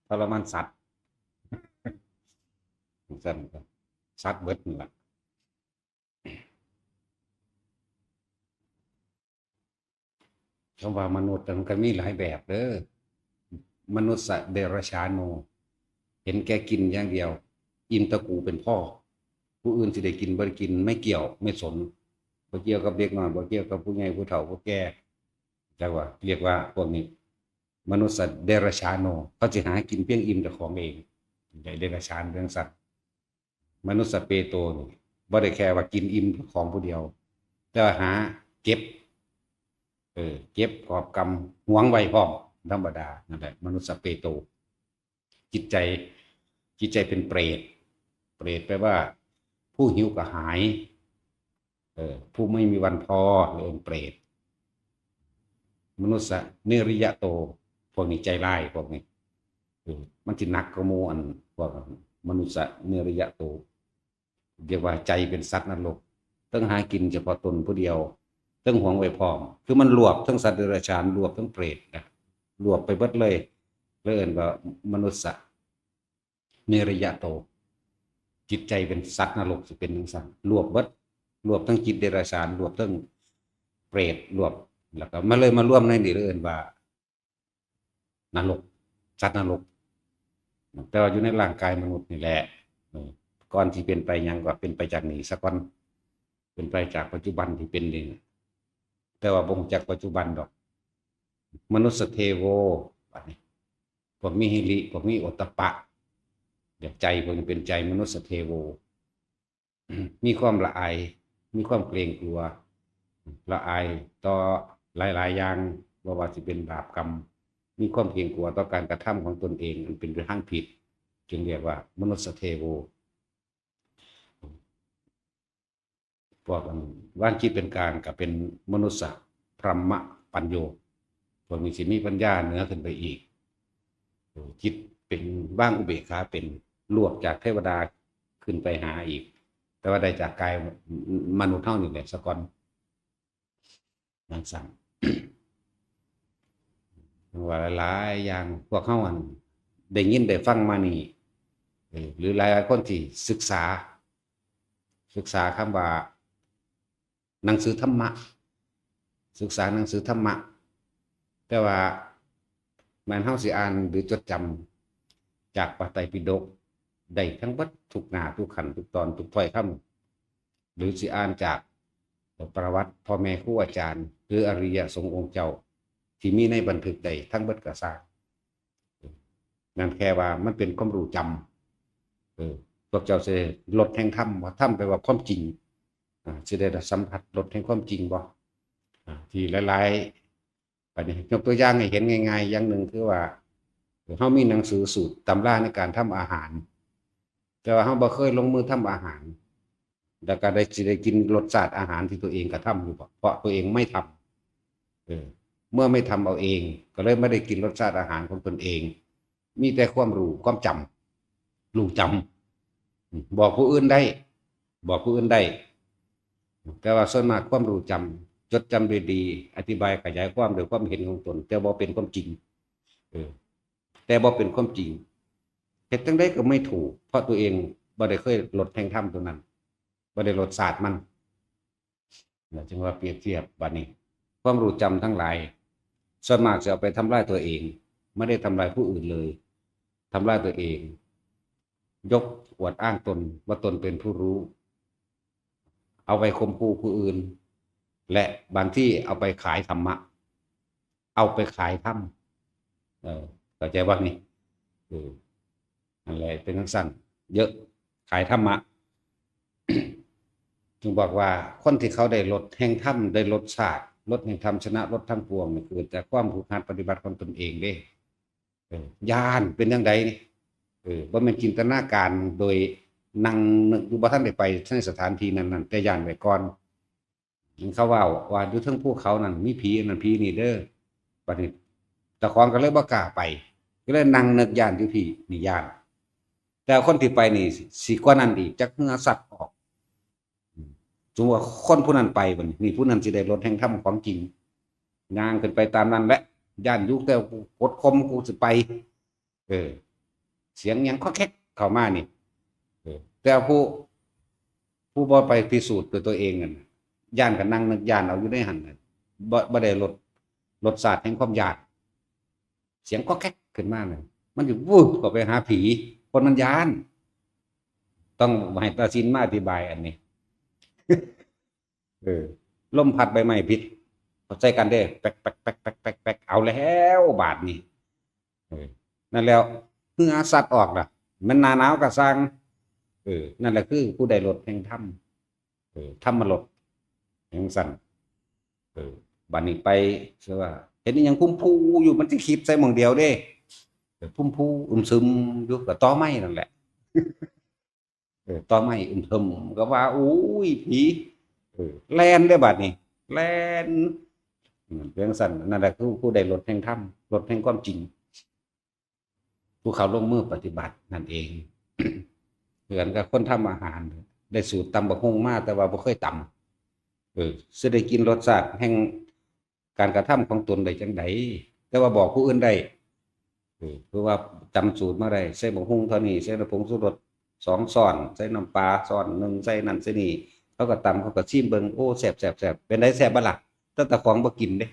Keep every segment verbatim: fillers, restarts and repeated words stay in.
ทรมานสัตว์ สัตว์สัตว์เบิดนั่นล่ะ คำว่ามนุษย์มันก็มีหลายแบบเด้อ มนุษย์เดรัจฉาโน เห็นแก่กินอย่างเดียว อิ่มแต่กูเป็นพ่อ ผู้อื่นสิได้กินบ่ได้กินไม่เกี่ยวไม่สน บ่เกี่ยวกับเด็กน้อย บ่เกี่ยวกับผู้ใหญ่ผู้เฒ่าผู้แก่ จักว่า เรียกว่าพวกนี้ มนุษย์เดรัจฉาโน เขาสิหากินเพียงอิ่มเจ้าของเอง ใหญ่เดรัจฉานเรื่องสัตว์ มนุษย์เปโตนี่บ่ได้แค่ว่ากินอิ่มของผู้เดียว แต่ว่าหาเก็บ เออ เก็บกอบกำหวงไว้พร้อม ธรรมดา นั่นแหละ มนุษย์เปโต จิตใจ จิตใจเป็นเปรต เปรตแปลว่า ผู้หิวกระหาย เออ ผู้ไม่มีวันพอ เรียกเปรต มนุษย์นิริยโต พวกนี้ใจร้าย พวกนี้ เออ มันสิหนักกว่าหมู่อัน พวกมนุษย์นิริยโต เรียกว่าใจเป็นสัตว์นรก เทิงหากินเฉพาะตนผู้เดียว เทิงหวงไว้พร้อม คือมันรวบเทิงสัตว์เดรัจฉาน รวบเทิงเปรตนะ รวบไปเบิดเลย เลยเอิ้นว่ามนุษย์นิริยโต จิตใจเป็นสัตว์นรกสิเป็นจั่งซั้น รวบเบิด รวบทั้งจิตเดรัจฉาน รวบทั้งเปรต รวบ แล้วก็มาเลยมารวมในนี่ เลยเอิ้นว่า นรก สัตว์นรก แต่ว่าอยู่ในร่างกายมนุษย์นี่แหละ เออ ก่อนที่เป็นไปหยังก็เป็นไปจากนี่ซะก่อน เป็นไปจากปัจจุบันที่เป็นนี่ แต่ว่าบ่รู้จักปัจจุบันดอก มนุษย์เทโว บัดนี้ พวกมีหิริ พวกมีโอตตัปปะ แบบใจพวกนี้เป็นใจมนุษย์เทโว มีความละอาย มีความเกรงกลัว ละอายต่อหลายๆ อย่าง บ่ว่าสิเป็นบาปกรรม มีความเกรงกลัวต่อการกระทำของตนเอง อันเป็นไปทางผิด จึงเรียกว่ามนุษย์เทโว พวกอันวางจิตเป็นกลางก็เป็นมนุษย์พรหมปัญโย พวกนี้สิมีปัญญาเหนือขึ้นไปอีก จิตเป็นวางอุเบกขาเป็น รวบจากเทวดาขึ้นไปหาอีก แต่ว่าได้จากกายมนุษย์เฮานี่แหละซะก่อน จั่งซั้น ว่าหลายๆ อย่างพวกเฮาอันได้ยินได้ฟังมานี่ เออ หรือหลายๆ คนที่ศึกษา ศึกษาคำว่า หนังสือธรรมะ ศึกษาหนังสือธรรมะ แต่ว่าแม่นเฮาสิอ่านหรือจดจำจากพระไตรปิฎกได้ทั้งเบิดทุกหน้า ทุกขั้น ทุกตอน ทุกถ้อยคำ หรือสิอ่านจากประวัติพ่อแม่ครูอาจารย์ หรืออริยสงฆ์องค์เจ้า ที่มีในบันทึกได้ทั้งเบิดก็ซ่าง นั่นแค่ว่ามันเป็นความรู้จำ เออ พวกเจ้าสิได้รสแห่งธรรมบ่ ธรรมแปลว่าความจริง อ่า สิได้สัมผัสรสแห่งความจริงบ่ อ่า ที่หลายๆ บัดนี้ยกตัวอย่างให้เห็นง่ายๆ อย่างหนึ่งคือว่า เฮามีหนังสือสูตรตำราในการทำอาหาร แต่ว่าเฮาบ่เคยลงมือทำอาหาร แล้วก็ได้ สิได้กินรสชาติอาหารที่ตัวเองกระทำอยู่บ่ เพราะตัวเองไม่ทำ เออ เมื่อไม่ทำเอาเอง ก็เลยไม่ได้กินรสชาติอาหารของตนเอง มีแต่ความรู้ ความจำ รู้จำ อืม บอกผู้อื่นได้ บอกผู้อื่นได้ แต่ว่าส่วนมากความรู้จำ จดจำได้ดี อธิบายขยายความด้วยความเห็นของตน แต่บ่เป็นความจริง เออ แต่บ่เป็นความจริง เฮ็ดจั่งใดก็ไม่ถูก เพราะตัวเองบ่ได้เคยรสแห่งธรรมตัวนั้น บ่ได้รสชาติมัน แล้วจึงว่าเปรียบเทียบบัดนี้ ความรู้จำทั้งหลาย ส่วนมากจะเอาไปทำลายตัวเอง ไม่ได้ทำลายผู้อื่นเลย ทำลายตัวเอง ยกอวดอ้างตนว่าตนเป็นผู้รู้ เอาไปข่มขู่ผู้อื่น และบางที่เอาไปขายธรรมะ เอาไปขายธรรม เออ เข้าใจบ่นี่ เออ นั่นแหละ เป็นจั่งซั้น เยอะ ขายธรรมะ จึงบอกว่าคนที่เขาได้รสแห่งธรรม ได้รสชาติ รสแห่งธรรมชนะรสทั้งปวงนี่ เกิดจากความฝึกหัดปฏิบัติของตนเองเด้ เออ ย่านเป็นจั่งใดนี่ เออ บ่แม่นจินตนาการโดยนั่งนึกอยู่ บ่ทันได้ไปในสถานที่นั้นๆ แต่ย่านไว้ก่อน เขาเว้าว่าอยู่เทิงภูเขานั่นมีผีนั่นผีนี่เด้อ บัดนี้เจ้าของก็เลยบ่กล้าไป ก็เลยนั่งนึกย่านอยู่พี้ นี่ย่าน แต่คนที่ไปนี่สิกว่านั้นอีก จักเหงื่อซัดออก อืม สมมุติว่าคนผู้นั้นไปบัดนี้ นี่ผู้นั้นสิได้รสแห่งธรรมของจริง ย่างขึ้นไปตามนั้นแหละ ย่านอยู่ แต่กูกดข่ม กูสิไป เออ เสียงหยังคอกแคกเข้ามานี่ เออ แต่ผู้ ผู้บ่ไปพิสูจน์ด้วยตัวเองนั่นน่ะ ย่านก็นั่งนึกย่านเอาอยู่ในหั่นน่ะ บ่ บ่ได้ลด ลดชาติแห่งความย่าน เสียงคอกแคกขึ้นมาน่ะ มันสิวืบเข้าไปหาผี คนมันย้าน ต้องให้ตาซินมาอธิบายอันนี้ เออ ลมพัดใบไม้ผิด เข้าใจกันเด้ แป๊กแป๊กแป๊กแป๊กแป๊กแป๊ก เอาแล้วบาดนี้ เออ นั่นแล้ว เหงื่อซัดออกล่ะ มันหน้าหนาวก็ซ่าง เออ นั่นแหละคือผู้ได้รสแห่งธรรม เออ ธรรมรสแห่งสัน เออ บัดนี้ไป เชื่อว่า เห็นอิหยังพุ่มพูอยู่ มันสิคิดใส่หม่องเดียวเด้ เออ พุ่มพูอึมซึมอยู่ ก็ตอไม้นั่นแหละ เออ ตอไม้อึมครึม ก็ว่า โอ้ย ผี เออ แล่นเด้บัดนี้ แล่น อืม เป็นจั่งซั้น นั่นแหละคือผู้ได้รสแห่งธรรม รสแห่งความจริง ผู้เขาลงมือปฏิบัตินั่นเอง เหมือนกับคนทำอาหาร ได้สูตรตำบักหุ่งมา แต่ว่าบ่เคยตำ เออ สิได้กินรสชาติแห่งการกระทำของตนได้จั่งใด แต่ว่าบอกผู้อื่นได้ เออ คือว่าจำสูตรมาได้ ใส่บักหุ่งเท่านี้ ใส่ผงชูรสสองช้อน ใส่น้ำปลาช้อนหนึ่ง ใส่นั่นใส่นี่ เขาก็ตำ เขาก็ชิมเบิ่ง โอ้ แซ่บ แซ่บ แซ่บ เป็นไดแซ่บบ่ล่ะ แต่เจ้าของบ่กินเด้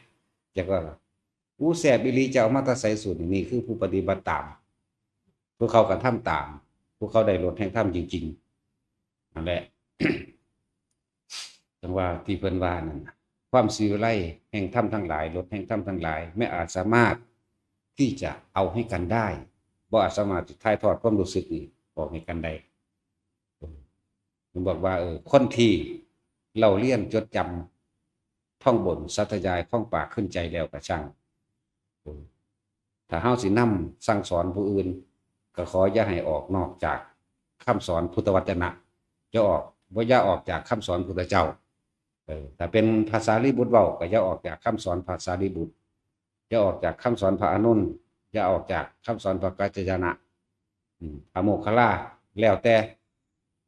จักว่าล่ะ อู้ แซ่บอีหลี เจ้าเอามาแต่ไสสูตรนี่ นี่คือผู้ปฏิบัติตาม พวกเขาก็ทำตาม พวกเขาได้รสแห่งธรรมจริงๆ นั่นแหละ จั่งว่าที่เพิ่นว่านั่นน่ะ ความสิวิไลแห่งธรรมทั้งหลาย รสแห่งธรรมทั้งหลาย ไม่อาจสามารถที่จะเอาให้กันได้ บ่อาจสามารถจะถ่ายทอดความรู้สึกนี้ออกให้กันได้ มันบอกว่า เออ คนที่เล่าเรียนจดจำท่องบนสาธยายคล่องปากขึ้นใจแล้วก็ช่าง เออ ถ้าเฮาสินำสั่งสอนผู้อื่น ก็ขออย่าให้ออกนอกจากคำสอนพุทธวจนะ อย่าออก บ่อย่าออกจากคำสอนพุทธเจ้า เออ ถ้าเป็นพระสารีบุตรเว้า ก็อย่าออกจากคำสอนพระสารีบุตร อย่าออกจากคำสอนพระอานนท์ อย่าออกจากคำสอนพระกัจจายนะ อืม พระโมคคัลลา แล้วแต่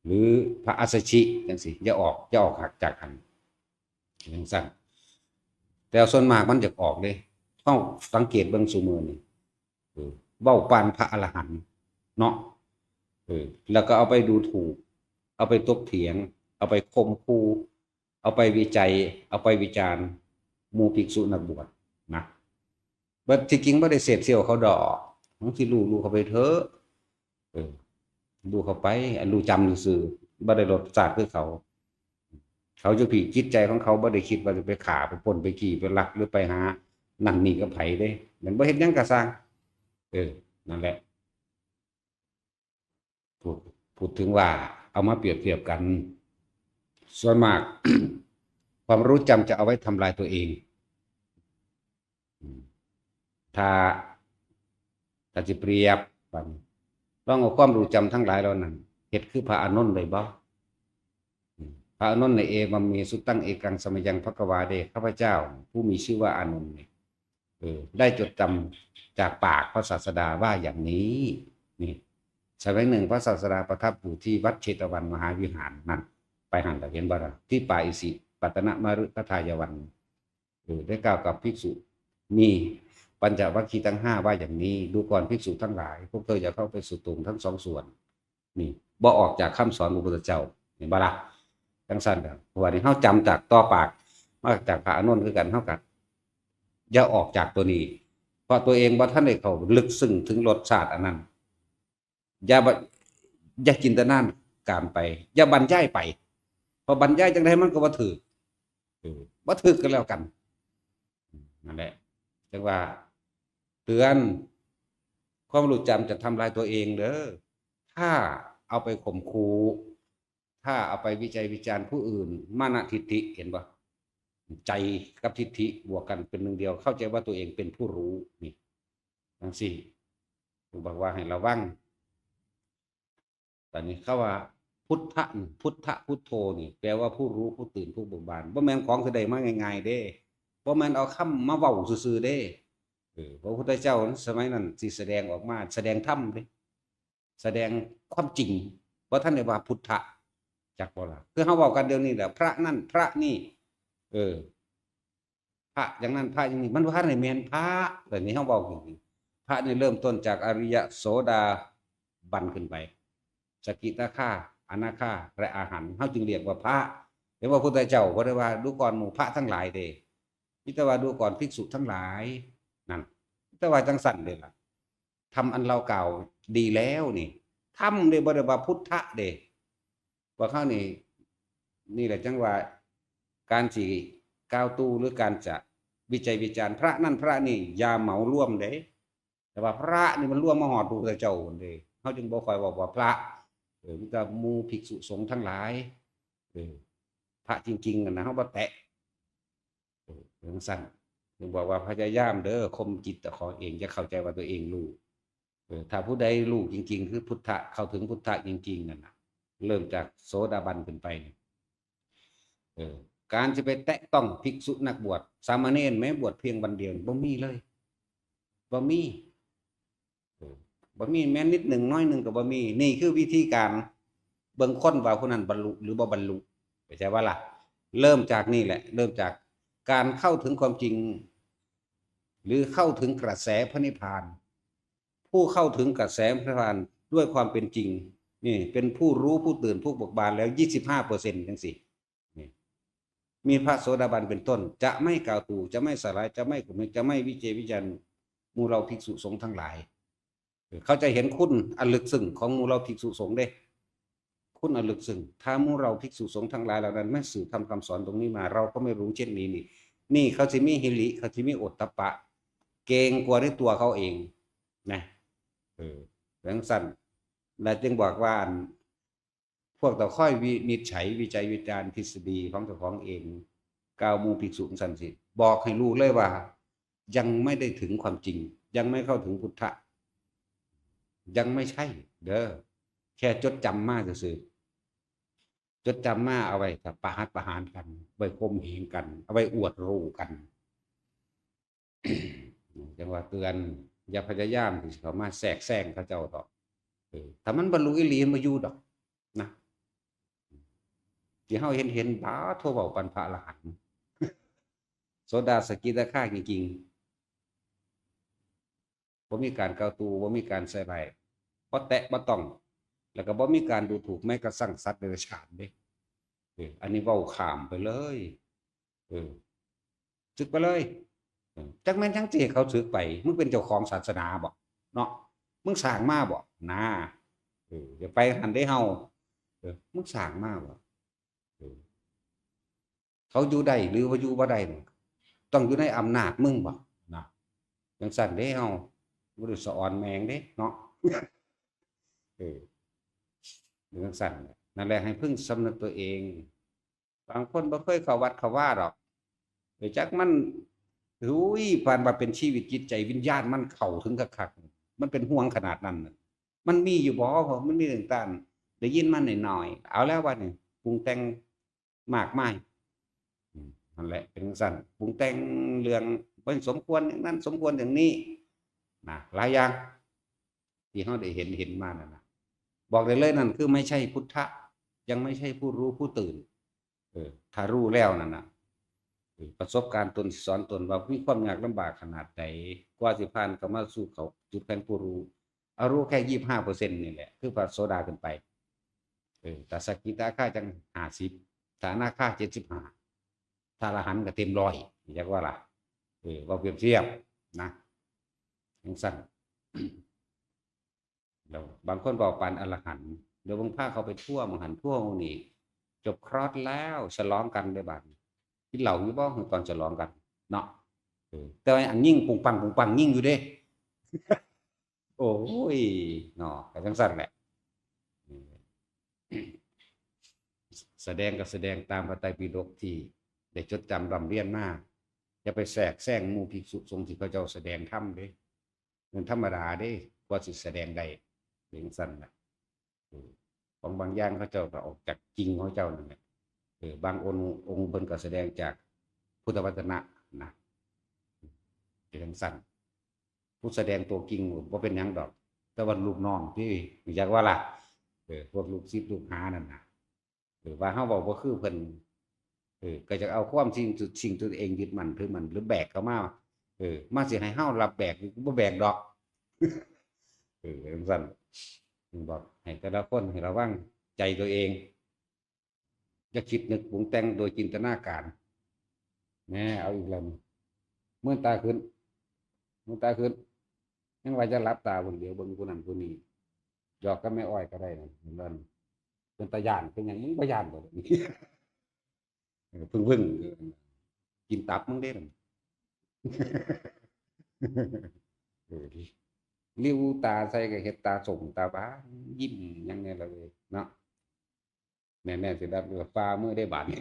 หรือพระอัสสชิ จั่งซี้ อย่าออก อย่าออกจากหั้น จั่งซั้น แต่ส่วนมากมันจะออกเด้ เฮาสังเกตเบิ่งซุมื้อนี่ เออ เว้าปานพระอรหันต์เนาะ เออ แล้วก็เอาไปดูถูก เอาไปถกเถียง เอาไปข่มขู่ เอาไปวิจัย เอาไปวิจารณ์ หมู่ภิกษุนักบวชนะ บ่ ที่จริงบ่ได้เสพเสี่ยวเขาดอก มึงสิรู้ รู้เข้าไปเถอะ เออ รู้เข้าไป อันรู้จำซื่อๆ บ่ได้รสชาติคือเขา เขาอยู่พี้ จิตใจของเขาบ่ได้คิดว่าจะไปฆ่า ไปปล้น ไปจี้ ไปลัก หรือไปหานั่นนี่กับไผเด้ มันบ่เฮ็ดหยังก็ซ่าง เออ นั่นแหละ พูด พูดถึงว่าเอามาเปรียบเทียบกัน ส่วนมาก ความรู้จำจะเอาไว้ทำลายตัวเอง อืม ถ้า ถ้าสิเปรียบ บัดนี้ ลองเอาความรู้จำทั้งหลายเหล่านั้น เฮ็ดคือพระอานนท์ได้บ่? อืม พระอานนท์ใน เอวัมเม สุตัง เอกัง สมยัง ภควา เด้ ข้าพเจ้า ผู้มีชื่อว่าอานนท์นี่ เออ ได้จดจำจากปากพระศาสดาว่าอย่างนี้ นี่ สมัยหนึ่งพระศาสดาประทับอยู่ที่วัดเชตวันมหาวิหารนั่น ไปหั่นล่ะ เห็นบ่ล่ะ ที่ป่าอิสิปตนมฤคทายวัน เออ ได้กล่าวกับภิกษุ มีปัญจวัคคีย์ทั้งห้าว่าอย่างนี้ ดูก่อนภิกษุทั้งหลาย พวกเธออย่าเข้าไปสุดโต่งทั้งสองส่วน นี่ บ่ออกจากคำสอนพระพุทธเจ้า เห็นบ่ล่ะ? จั่งซั้นน่ะ เพราะว่านี่เฮาจำจากต่อปาก มาจากพระอานนท์คือกัน เฮาก็อย่าออกจากตัวนี้ เพราะตัวเองบ่ทันได้เข้าลึกซึ้งถึงรสชาติอันนั้น อย่าบะ อย่าจินตนาการไป อย่าบรรยายไป เพราะบรรยายจั่งใดมันก็บ่ถืก เออ บ่ถืกก็แล้วกัน นั่นแหละ จั่งว่า เตือน ความรู้จำจะทำลายตัวเองเด้อ ถ้าเอาไปข่มขู่ ถ้าเอาไปวิจัยวิจารณ์ผู้อื่น มานะทิฏฐิ เห็นบ่? ใจกับทิฏฐิบวกกันเป็นหนึ่งเดียว เข้าใจว่าตัวเองเป็นผู้รู้ นี่ จั่งซี้ ผมบอกว่าให้ระวัง ตอนนี้เขาว่า พุทธะนี่ พุทธะพุทโธนี่ แปลว่าผู้รู้ ผู้ตื่น ผู้เบิกบาน บ่แม่นของสิได้มาง่ายๆเด้ บ่แม่นเอาคำมาเว้าซื่อๆเด้ เออ พระพุทธเจ้าสมัยนั้นสิแสดงออกมา แสดงธรรมเด้ แสดงความจริง บ่ทันได้ว่าพุทธะ จักบ่ล่ะ? คือเฮาเว้ากันเดี๋ยวนี้แหละ พระนั่น พระนี่ เออ พระอย่างนั้น พระอย่างนี้ มันบ่ทันได้แม่นพระ แต่นี่เฮาเว้าอยู่นี่ พระนี่เริ่มต้นจากอริยะโสดาบันขึ้นไป สกิทาคา อนาคา และอรหันต์ เฮาจึงเรียกว่าพระ แต่ว่าพุทธเจ้าบ่ได้ว่าดูก่อนหมู่พระทั้งหลายเด้ มีแต่ว่าดูก่อนภิกษุทั้งหลาย นั่น มีแต่ว่าจังซั่นเด้ล่ะ ธรรมอันเรากล่าวดีแล้วนี่ ธรรมเด้ บ่ได้ว่าพุทธะเด้ ว่าเขานี่ นี่แหละจังว่า การสิกล่าวตู่หรือการจะวิจัยวิจารณ์พระนั่นพระนี่ อย่าเหมารวมเด้ แต่ว่าพระนี่มันรวมมาฮอดพระพุทธเจ้าพุ้นเด้ เฮาจึงบ่ค่อยเว้าว่าพระ เออ มีแต่หมู่ภิกษุสงฆ์ทั้งหลาย เออ พระจริงๆนั่นนะ เฮาบ่แตะ เออ จังซั่น จึงบอกว่าพยายามเด้อ ข่มจิตของเอง อย่าเข้าใจว่าตัวเองรู้ เออ ถ้าผู้ใดรู้จริงๆ คือพุทธะ เข้าถึงพุทธะจริงๆ นั่นน่ะ เริ่มจากโสดาบันขึ้นไป เออ การสิไปแตะต้องภิกษุนักบวช สามเณรแม้บวชเพียงวันเดียว บ่มีเลย บ่มี เออ บ่มีแม้นิดหนึ่งน้อยหนึ่งก็บ่มี นี่คือวิธีการเบิ่งคนว่าผู้นั้นบรรลุหรือบ่บรรลุ เข้าใจบ่ล่ะ เริ่มจากนี่แหละ เริ่มจากการเข้าถึงความจริง หรือเข้าถึงกระแสพระนิพพาน ผู้เข้าถึงกระแสพระนิพพานด้วยความเป็นจริง นี่เป็นผู้รู้ผู้ตื่นผู้เบิกบานแล้ว ยี่สิบห้าเปอร์เซ็นต์ จังซี่ นี่ มีพระโสดาบันเป็นต้น จะไม่กล่าวตู่ จะไม่สลาย จะไม่ข่มเหง จะไม่วิจารณ์วิจารณ์หมู่เราภิกษุสงฆ์ทั้งหลาย เออ เขาจะเห็นคุณอันลึกซึ้งของหมู่เราภิกษุสงฆ์เด้ คุณอันลึกซึ้ง ถ้าหมู่เราภิกษุสงฆ์ทั้งหลายเหล่านั้นไม่สืบธรรมคำสอนตรงนี้มา เราก็ไม่รู้เช่นนี้นี่ นี่เขาสิมีฮิริ เขาสิมีโอตตัปปะ เกรงกลัวในตัวเขาเอง นะ เออ จังซั่น และจึงบอกว่าอัน พวกเจ้าคอยวินิจฉัยวิจัยวิจารณ์ทฤษฎีของเจ้าของเอง กล่าวหมู่ภิกษุจังซั่นสิ บอกให้รู้เลยว่า ยังไม่ได้ถึงความจริง ยังไม่เข้าถึงพุทธะ ยังไม่ใช่ เด้อ แค่จดจำมาซื่อๆ จดจำมาเอาไว้ถ้าประหัตประหารกัน ไว้ข่มเหงกัน เอาไว้อวดรู้กัน จังว่าเตือน อย่าพยายามที่สิเข้ามาแทรกแซงเขาเจ้าดอก เออ ถ้ามันบรรลุอีหลีมันบ่อยู่ดอกนะ ที่เฮาเห็นเห็น บาดโธ่ เว้าปานพระอรหันต์ โสดาสกิทาคาจริงๆ บ่มีการกล่าวตู่ บ่มีการใส่ร้าย บ่แตะบ่ต้อง แล้วก็บ่มีการดูถูกแม้กระทั่งสัตว์เดรัจฉานเด้ เออ อันนี้เว้าข้ามไปเลย เออ สึกไปเลย เออ จักแม่นหยังสิให้เขาสึกไป มึงเป็นเจ้าของศาสนาบ่ เนาะ มึงสร้างมาบ่ นะ เออ อย่าไปหั้นเด้เฮา เออ มึงสร้างมาบ่ เออ เขาอยู่ได้หรือว่าอยู่บ่ได้นี่ ต้องอยู่ในอำนาจมึงบ่ นะ จังซั่นเด้เฮา บ่ได้สะออนแม่งเด้เนาะ เออ จังซั่นแหละ นั่นแหละ ให้พึงสำนึกตัวเอง บางคนบ่เคยเข้าวัดเข้าวาดอก ไปจักมัน อุ้ย ปานว่าเป็นชีวิตจิตใจวิญญาณมันเข้าถึงคักๆ มันเป็นห่วงขนาดนั้นน่ะ มันมีอยู่บ่ มันมีต่างๆ ได้ยินมาหน่อยๆ เอาแล้วบัดนี้ ปรุงแต่งมากมาย อืม นั่นแหละ เป็นจังซั่น ปรุงแต่งเรื่องบ่สมควรอย่างนั้น สมควรอย่างนี้ นะ หลายอย่าง ที่เฮาได้เห็น เห็นมานั่นน่ะ บอกได้เลยนั่นคือไม่ใช่พุทธะ ยังไม่ใช่ผู้รู้ผู้ตื่น เออ ถ้ารู้แล้วนั่นน่ะ เออ ประสบการณ์ตนสิสอนตนว่ามีความยากลำบากขนาดใด กว่าสิผ่านเข้ามาสู่เขาจุดแห่งผู้รู้ เอารู้แค่ ยี่สิบห้าเปอร์เซ็นต์ นี่แหละ คือพระโสดาขึ้นไป เออ แต่สกิทาคาจัง ห้าสิบ ถ้าอนาคา เจ็ดสิบห้า ถ้าอรหันต์ก็เต็มร้อย อยากว่าล่ะ เออ ว่าเปรียบเทียบนะ จังซั่น แล้วบางคนเว้าปานอรหันต์ เดี๋ยวเบิ่งพาเขาไปทัวร์หม่องหั้นทัวร์หม่องนี้ จบคอร์สแล้ว ฉลองกันเด้อบัดนี้ กินเหล้าอยู่บ่ตอนฉลองกัน เนาะ เออ แต่ว่าอันยิงปุงปังปุงปังยิงอยู่เด้ โอ้ย เนาะ ก็จังซั่นแหละ เออ แสดงก็แสดงตามพระไตรปิฎกที่ได้จดจำร่ำเรียนมา อย่าไปแทรกแซงหมู่ภิกษุสงฆ์ที่เขาเจ้าแสดงธรรมเด้ มันธรรมดาเด้ กว่าสิแสดงได้ เป็นจังซั่นน่ะ เออ ของบางอย่างเขาเจ้าก็ออกจากจริงของเจ้านั่นแหละ เออ บางองค์ องค์เพิ่นก็แสดงจากพุทธวจนะนะ เป็นจังซั่น ผู้แสดงตัวจริงบ่เป็นหยังดอก แต่ว่าลูกน้องที่ อยากว่าล่ะ เออ พวกลูกศิษย์ลูกหานั่นน่ะ เออ ว่าเฮาเว้าบ่คือเพิ่น เออ ก็จะเอาความสิ่ง สิ่งตัวเองยึดมั่นถือมั่น หรือแบกเข้ามา เออ มาสิให้เฮารับแบก บ่แบกดอก เออจังซั่น บอกให้แต่ละคนให้ระวังใจตัวเอง อย่าคิดนึกปรุงแต่งโดยจินตนาการ แหม เอาอีกแล้วนี่ มือตาขึ้น มือตาขึ้น ยังว่าจะหลับตาเบิ่ง เดี๋ยวเบิ่งผู้นั้นผู้นี้ หยอกกับแม่อ้อยก็ได้นะ เห็นบ่ เป็นตาย้าน เป็นหยัง มึงบ่ย้านบ่ เออ เพิ่งๆ เออ กินตับมึงเด้ เออ หลิ้วตาใส่ก็เฮ็ดตาส่งตาหวาน ยิ้มหยังแหน่ละเว้ย เนาะ แม่ๆ สิดับเรือฟ้ามือได้บาดนี้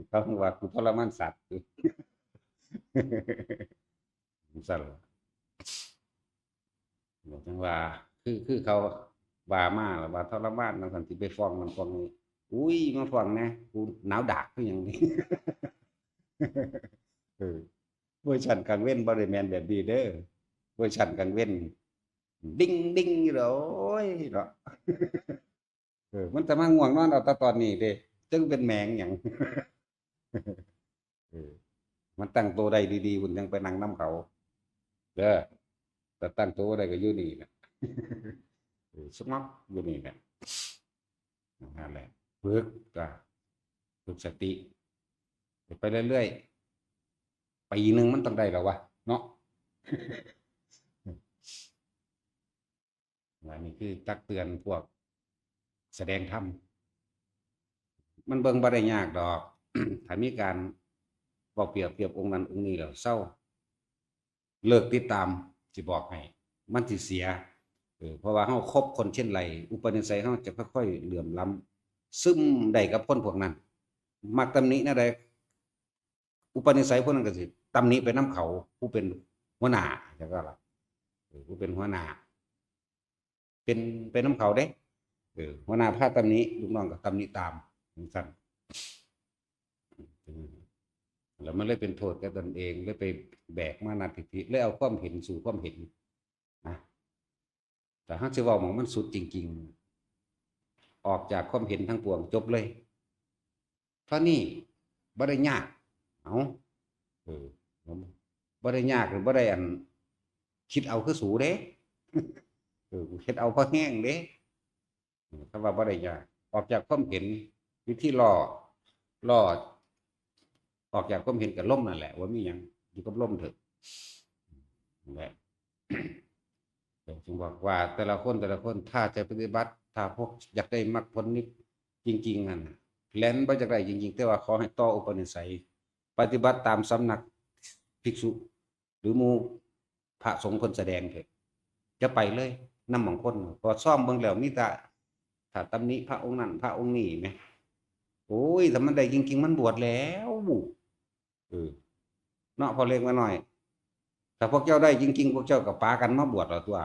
เขาว่ากูทรมานสัตว์อยู่ ซั่นล่ะ จังว่า คือ คือเขาว่ามาแล้วว่าทรมาน จังซั่น สิไปฟ้องนั่นฟ้องนี่ อุ้ย มาฟ้องแหน่ กูหนาวดากคือหยังนี่ เออ เวอร์ชันกลางเว็นบ่ได้แม่นแบบนี้เด้อ เวอร์ชันกลางเว็น ดิ้งๆ อยู่เด้อ โอ้ย เนาะ เออ มันจะมาง่วงนอนเอาแต่ตอนนี้เด้ จังเป็นแมงหยัง เออ มันตั้งตัวได้ดีๆ คุณยังไปนั่งนำเขา เด้อ แต่ตั้งตัวบ่ได้ก็อยู่นี่แหละ เออ สงบอยู่นี่แหละ นั่นแหละ ฝึก จ้ะ ฝึกสติ ไปเรื่อยๆ ปีหนึ่งมันต้องได้แล้ววะ เนาะ อันนี้คือตักเตือนพวกแสดงธรรม มันเบิ่งบ่ได้ยากดอก ถ้ามีการเว้าเปรียบเทียบองค์นั้นองค์นี้แล้วเซา เลิกติดตาม สิบอกให้ มันสิเสีย เออ เพราะว่าเฮาคบคนเช่นไร อุปนิสัยเฮาจะค่อยๆ เหลื่อมล้ำ ซึมได้กับคนพวกนั้น มักตำหนิแนวใด อุปนิสัยพวกนั้นก็สิตำหนิไปนำเขา ผู้เป็นหัวหน้า จั่งซี้ล่ะ เออ ผู้เป็นหัวหน้า เป็นไปนำเขาเด้ เออ หัวหน้าพาตำหนิ ลูกน้องก็ตำหนิตาม จั่งซั่น เออ แล้วมันเลยเป็นโทษแก่ตนเอง เลยไปแบกมานะทิฏฐิ เลยเอาความเห็นสู่ความเห็น นะ แต่เฮาสิเว้าหม่องมันสุดจริงๆ ออกจากความเห็นทั้งปวง จบเลย เท่านี้ บ่ได้ยาก เอ้า เออ บ่ได้ยาก หรือบ่ได้อัน คิดเอาคือสูเด้ เออ กูคิดเอาพอแฮงเด้ เออ คำว่าบ่ได้ยาก ออกจากความเห็น วิธีล่อ ล่อ ออกจากความเห็นกับลมนั่นแหละ ว่ามีหยัง อยู่กับลมเถอะ นั่นแหละ เออ จึงบอกว่าแต่ละคน แต่ละคน ถ้าจะปฏิบัติ ถ้าพวกอยากได้มรรคผลนิพพานจริงๆ นั่นน่ะ แล่นบ่อยากได้จริงๆ แต่ว่าขอให้ต่ออุปนิสัย ปฏิบัติตามสำนักภิกษุ หรือหมู่พระสงฆ์เพิ่นแสดงเถอะ อย่าไปเลย นำหม่องคน เพราะซ่อมเบิ่งแล้วมีแต่ ถ้าตำหนิพระองค์นั้นพระองค์นี้แหม โอ้ย ถ้ามันได้จริงๆ มันบวชแล้ว เออ เนาะ พ่อเล็กแม่น้อย ถ้าพวกเจ้าได้จริงๆ พวกเจ้าก็ปากันมาบวชเอาตั๊ว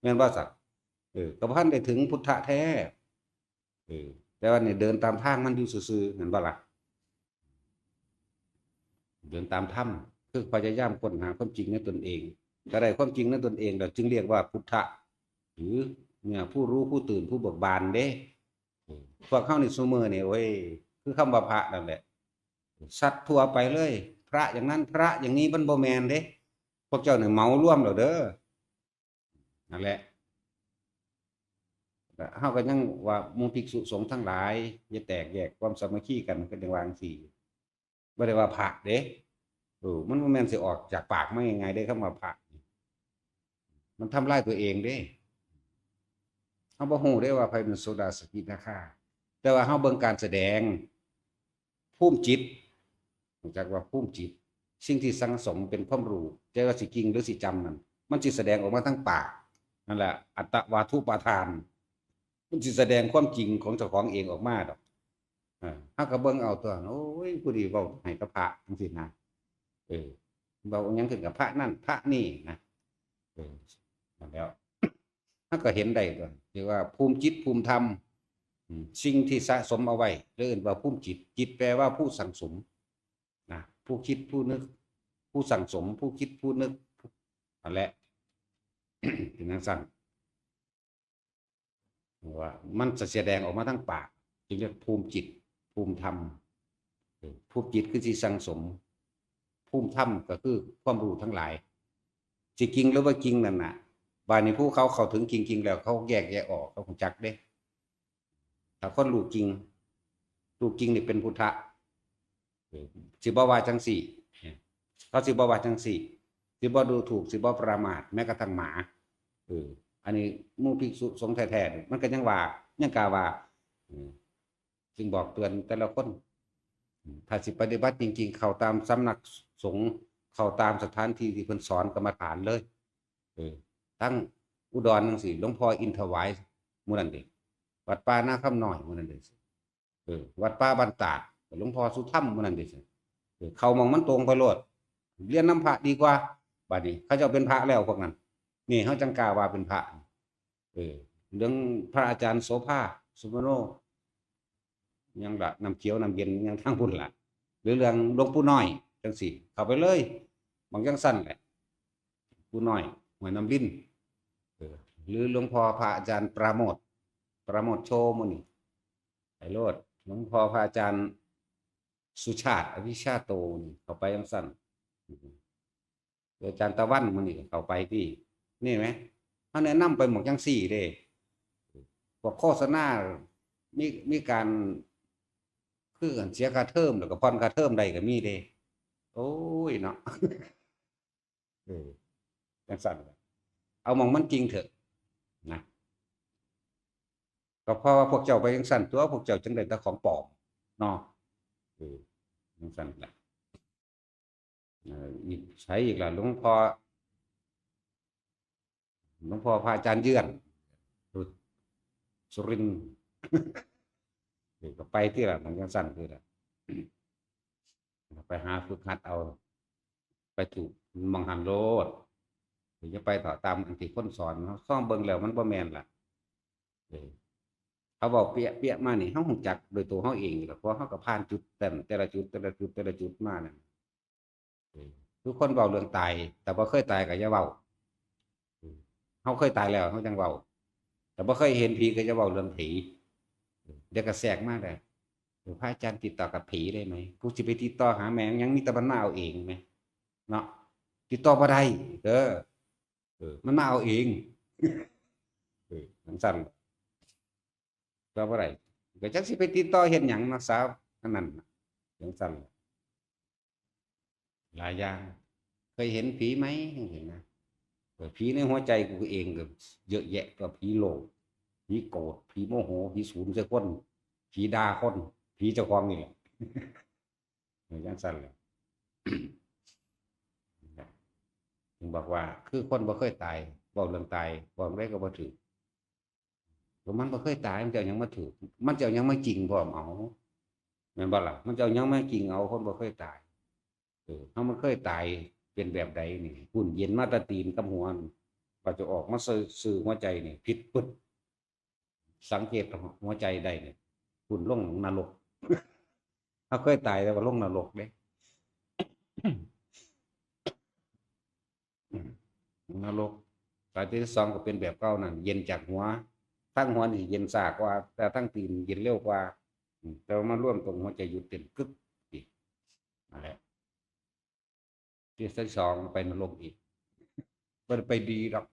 แม่นบ่สัตว์ เออ ก็บ่ทันได้ถึงพุทธะแท้ เออ แต่ว่านี่เดินตามทางมันอยู่ซื่อๆ แม่นบ่ล่ะ เดินตามธรรม คือพยายามค้นหาความจริงในตนเอง ถ้าได้ความจริงในตนเองแล้วจึงเรียกว่าพุทธะ หรือเนี่ย ผู้รู้ ผู้ตื่น ผู้เบิกบานเด้ เออ พวกเฮานี่ซุมื้อนี่ โอ้ย คือคำว่าพระนั่นแหละ สัตว์ทั่วไปเลย พระอย่างนั้น พระอย่างนี้ มันบ่แม่นเด้ พวกเจ้านี่เหมารวมแล้วเด้อ นั่นแหละ เฮาก็ยังว่าหมู่ภิกษุสงฆ์ทั้งหลาย อย่าแตกแยกความสามัคคีกัน ก็จั่งว่าจั่งซี้ บ่ได้ว่าพระเด้ เออ มันบ่แม่นสิออกจากปากมาง่ายๆ เด้ คำว่าพระนี่ มันทำลายตัวเองเด้ เฮาบ่ฮู้เด้ว่าไผเป็นโสดาสกิทาคา แต่ว่าเฮาเบิ่งการแสดง ภูมิจิต รู้จักว่าภูมิจิต สิ่งที่สั่งสมเป็นความรู้ แต่ว่าสิจริงหรือสิจำนั่น มันสิแสดงออกมาทางปาก นั่นแหละ อัตตวาทุปาทาน มันสิแสดงความจริงของเจ้าของเองออกมาดอก เออ เฮาก็เบิ่งเอาตั๊ว โอ้ย ผู้นี้เว้าให้กับพระจั่งซี้นะ เออ เว้าอิหยังขึ้นกับพระนั่นพระนี่นะ เออ นั่นแหล้ว เฮาก็เห็นได้ตั๊ว ที่ว่าภูมิจิตภูมิธรรม อืม สิ่งที่สะสมเอาไว้ เรียกว่าภูมิจิต จิตแปลว่าผู้สั่งสม นะ ผู้คิดผู้นึก ผู้สั่งสม ผู้คิดผู้นึก นั่นแหละ เป็นจั่งซั่น ว่ามันจะแสดงออกมาทางปาก จึงเรียกภูมิจิต ภูมิธรรม เออ ภูมิจิตคือสิสั่งสม ภูมิธรรมก็คือความรู้ทั้งหลาย สิจริงหรือบ่จริงนั่นน่ะ บาดนี้ผู้เขาเข้าถึงจริงๆแล้ว เขาแยกแยะออก เขารู้จักเด้ ถ้าคนรู้จริง รู้จริงนี่เป็นพุทธะ เออ สิบ่ว่าจังซี่ เขาสิบ่ว่าจังซี่ สิบ่ดูถูก สิบ่ประมาท แม้กระทั่งหมา เออ อันนี้หมู่ภิกษุสงฆ์แท้ๆ มันก็ยังว่า ยังกล้าว่า เออ จึงบอกเตือนแต่ละคน ถ้าสิปฏิบัติจริงๆ เข้าตามสำนักสงฆ์ เข้าตามสถานที่ที่เพิ่นสอนกรรมฐานเลย เออ ทั้งอุดรจังซี่ หลวงพ่ออินถวายมื้อนั้นเด้ วัดป่านาคำน้อยมื้อนั้นเด้ เออ วัดป่าบ้านตาด หลวงพ่อสุธรรมมื้อนั้นเด้ เออ เข้าหม่องมันตรงไปโลด เรียนนำพระดีกว่า บาดนี้เขาเจ้าเป็นพระแล้วพวกนั้น นี่เขาจังกล้าว่าเป็นพระ เออ เรื่องพระอาจารย์โสภา สุวรรณโน ยังละ น้ำเขียวน้ำเย็นยังทางพุ้นละ หรือเรื่องหลวงปู่น้อยจังซี่ เข้าไปเลย หม่องจังซั่นแหละ ปู่น้อย ห้วยน้ำริน เออ หรือหลวงพ่อพระอาจารย์ปราโมทย์ ปราโมทย์โชติมื้อนี้ ไปโลด หลวงพ่อพระอาจารย์สุชาติ อภิชาโตนี่ เข้าไปจังซั่น อาจารย์ตะวันมื้อนี้ก็เข้าไปที่ นี่ไหม เขาแนะนำไปหมดจังซี่เด้ พวกโฆษณา มี มีการ คือกันเสียค่าเทอม แล้วก็ผ่อนค่าเทอมได้ก็มีเด้ โอ้ยเนาะ เออ จังซั่นล่ะ เอาหม่องมันจริงเถอะ นะ ก็เพราะว่าพวกเจ้าไปจังซั่นตัว พวกเจ้าจึงได้แต่ของปลอม เนาะ เออ จังซั่นล่ะ เอ่อ อีก ไสอีกล่ะ หลวงพ่อ หลวงพ่อพระอาจารย์เยื่อน สุรินทร์ เออ ก็ไปที่ละ หม่องจังซั่นที่ละ ไปหาฝึกหัดเอา ไปถูกหม่องหั้นโลด อย่าไปเถาะตามอันที่คนสอน เฮาซองเบิ่งแล้วมันบ่แม่นล่ะ เออ เขาเว้าเปียะๆมานี่ เฮารู้จักโดยตัวเฮาเองอยู่แล้ว เพราะเฮาก็ผ่านจุดนั้น แต่ละจุด แต่ละจุด แต่ละจุดมานั่น เออ คือคนเว้าเรื่องตาย แต่บ่เคยตายก็อย่าเว้า เออ เฮาเคยตายแล้ว เฮาจั่งเว้า แต่บ่เคยเห็นผีก็อย่าเว้าเรื่องผี เออ เดี๋ยวก็แทรกมาได้ เออ พระอาจารย์ติดต่อกับผีได้ไหม กูสิไปติดต่อหาแม่ง ยังมีแต่มันมาเอาเองไหม เนาะ ติดต่อบ่ได้ เออ เออ มันมาเอาเอง เออ จังซั่น ก็บ่ได้ ก็จักสิไปติดต่อเฮ็ดหยังเนาะ สาวอันนั้นน่ะ จังซั่น หลายอย่าง เคยเห็นผีไหม จังซี่นะ เออ ผีในหัวใจกูเองก็เยอะแยะ ก็ผีโลภ ผีโกรธ ผีโมโห ผีสูนใส่คน ผีด่าคน ผีเจ้าของนี่แหละ เออ จังซั่นแหละ ถึงบอกว่า คือคนบ่เคยตาย เว้าเรื่องตาย เว้าได้ก็บ่ถืก เพราะมันบ่เคยตาย มันจะเอาหยังมาถืก มันจะเอาหยังมาจริงพร้อมเอา แม่นบ่ล่ะ มันจะเอาหยังมาจริงเอา คนบ่เคยตาย เออ เฮามันเคยตายเป็นแบบใดนี่ หุ่นเย็นมาแต่ตีนกับหัวนี่ ว่าจะออกมาซื่อ ซื่อหัวใจนี่ ผิดปึ๊ด สังเกตหัวใจได้นี่ หุ่นลงนรก เฮาเคยตายแต่ว่าลงนรกเด้ นรก ตายเทื่อที่สองก็เป็นแบบเก่านั่น เย็นจากหัว ทั้งหัวนี่เย็นช้ากว่า แต่ทั้งตีนเย็นเร็วกว่า อืม แต่ว่ามาร่วมตรงหัวใจหยุดเต้นกึกอีก นั่นแหละ เทื่อที่สองไปนรกอีก บ่ได้ไปดีดอก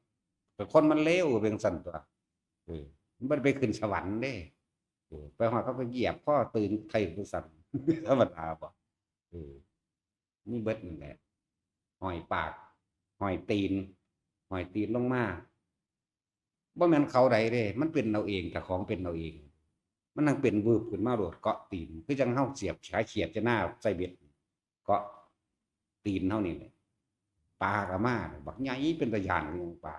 แต่คนมันเลวเป็นซั่นตัว เออ มันบ่ได้ไปขึ้นสวรรค์เด้ เออ ไปฮอดเขาก็เหยียบคอตื่นไถ่ไปซั่น ธรรมดาบ่ เออ มีเบิดนั่นแหละ ห้อยปาก ห้อยตีน ห้อยตีนลงมา บ่แม่นเขาใดเด้ มันเป็นเอาเอง เจ้าของเป็นเอาเอง มันนั่งเป็นวืบขึ้นมาโลด เกาะตีน คือจั่งเฮาเสียบขาเขียดจะหน้าใส่เบ็ด เกาะตีนเฮานี่แหละ ปลาก็มา บักใหญ่เป็นตาย้านอยู่ ปลา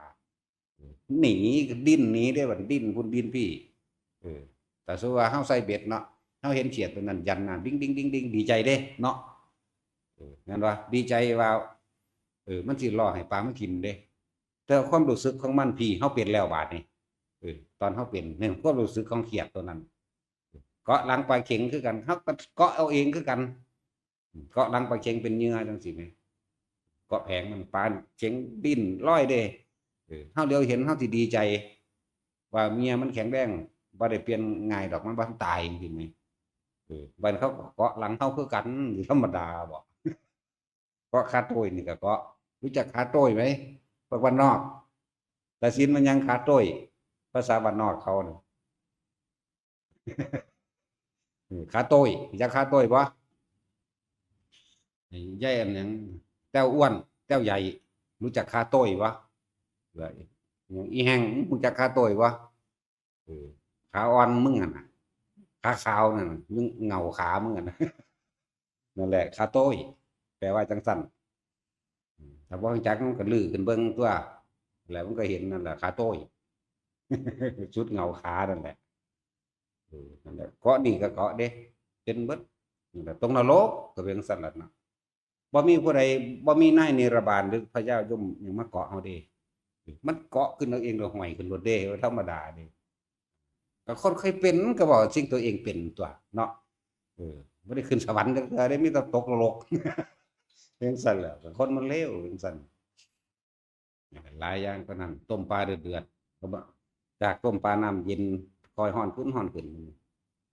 หนีก็ดิ้นหนีเด้ บัดดิ้นพุ้นดิ้นพี้ เออ แต่สมมุติว่าเฮาใส่เบ็ดเนาะ เฮาเห็นเขียดตัวนั้นยันหน้า ดิ้ง ดิ้ง ดิ้ง ดิ้ง ดีใจเด้เนาะ เออ แม่นบ่ ดีใจว่า เออ มันสิล่อให้ปลามากินเด้ แต่ความรู้สึกของมันพี้ เฮาเป็นแล้วบาดนี้ เออ ตอนเฮาเป็น เนี่ย ความรู้สึกของเขียดตัวนั้น เกาะหลังปลาเข็งคือกัน เฮาก็เกาะเอาเองคือกัน เกาะหลังปลาเข็งเป็นเหยื่อจั่งซี้แหม เกาะแผงมัน ปลาเข็งดิ้นลอยเด้ เออ เฮาเหลียวเห็น เฮาสิดีใจ ว่าเมียมันแข็งแรง บ่ได้เปลี่ยนง่ายดอก มันบ่ทันตายจั่งซี้แหม เออ บัดเขาก็เกาะหลังเฮาคือกัน ธรรมดาบ่ เกาะขาโต้ยนี่ก็เกาะ รู้จักขาโต้ยไหม พวกบ้านนอก ตาสินมันยังขาโต้ย ภาษาบ้านนอกเขาน่ะ เออ ขาโต้ย จักขาโต้ยบ่ ยายอันหยัง แต้วอ้วน แต้วใหญ่ รู้จักขาโต้ยบ่ เออ อย่างอีแฮง รู้จักขาโต้ยบ่ เออ ขาอ่อนมึงหั่นน่ะ ขาขาวนั่นน่ะ มึงเหงาขามึงหั่นน่ะ นั่นแหละ ขาโต้ย แปลว่าจังซั่น ถ้าบ่รู้จักมันก็ลื้อขึ้นเบิ่งตั๊ว แล้วมันก็เห็นนั่นแหละ ขาโต้ย สุดเหงาขานั่นแหละ เออ นั่นแหละ เกาะนี่ก็เกาะเด้ เป็นเบิด นั่นแหละ ตกนรกก็เป็นจั่งซั่นล่ะเนาะ บ่มีผู้ใด บ่มีนายเนรบาลหรือพญายมหยังมาเกาะเฮาเด้ มันเกาะขึ้นเอาเองโดยห้อยขึ้นโลดเด้ บ่ธรรมดาเด้ ก็คนเคยเป็นก็บอกสิ่งตัวเองเป็นตั๊วเนาะ เออ บ่ได้ขึ้นสวรรค์จักเทื่อเด้ มีแต่ตกนรก เป็นจั่งซั่นแหละ คนมันเลวเป็นจั่งซั่น หลายอย่างปานนั้น ต้มปลาเดือดๆ ก็บ่ จากต้มปลาน้ำเย็น ค่อยร้อนขึ้น ร้อนขึ้น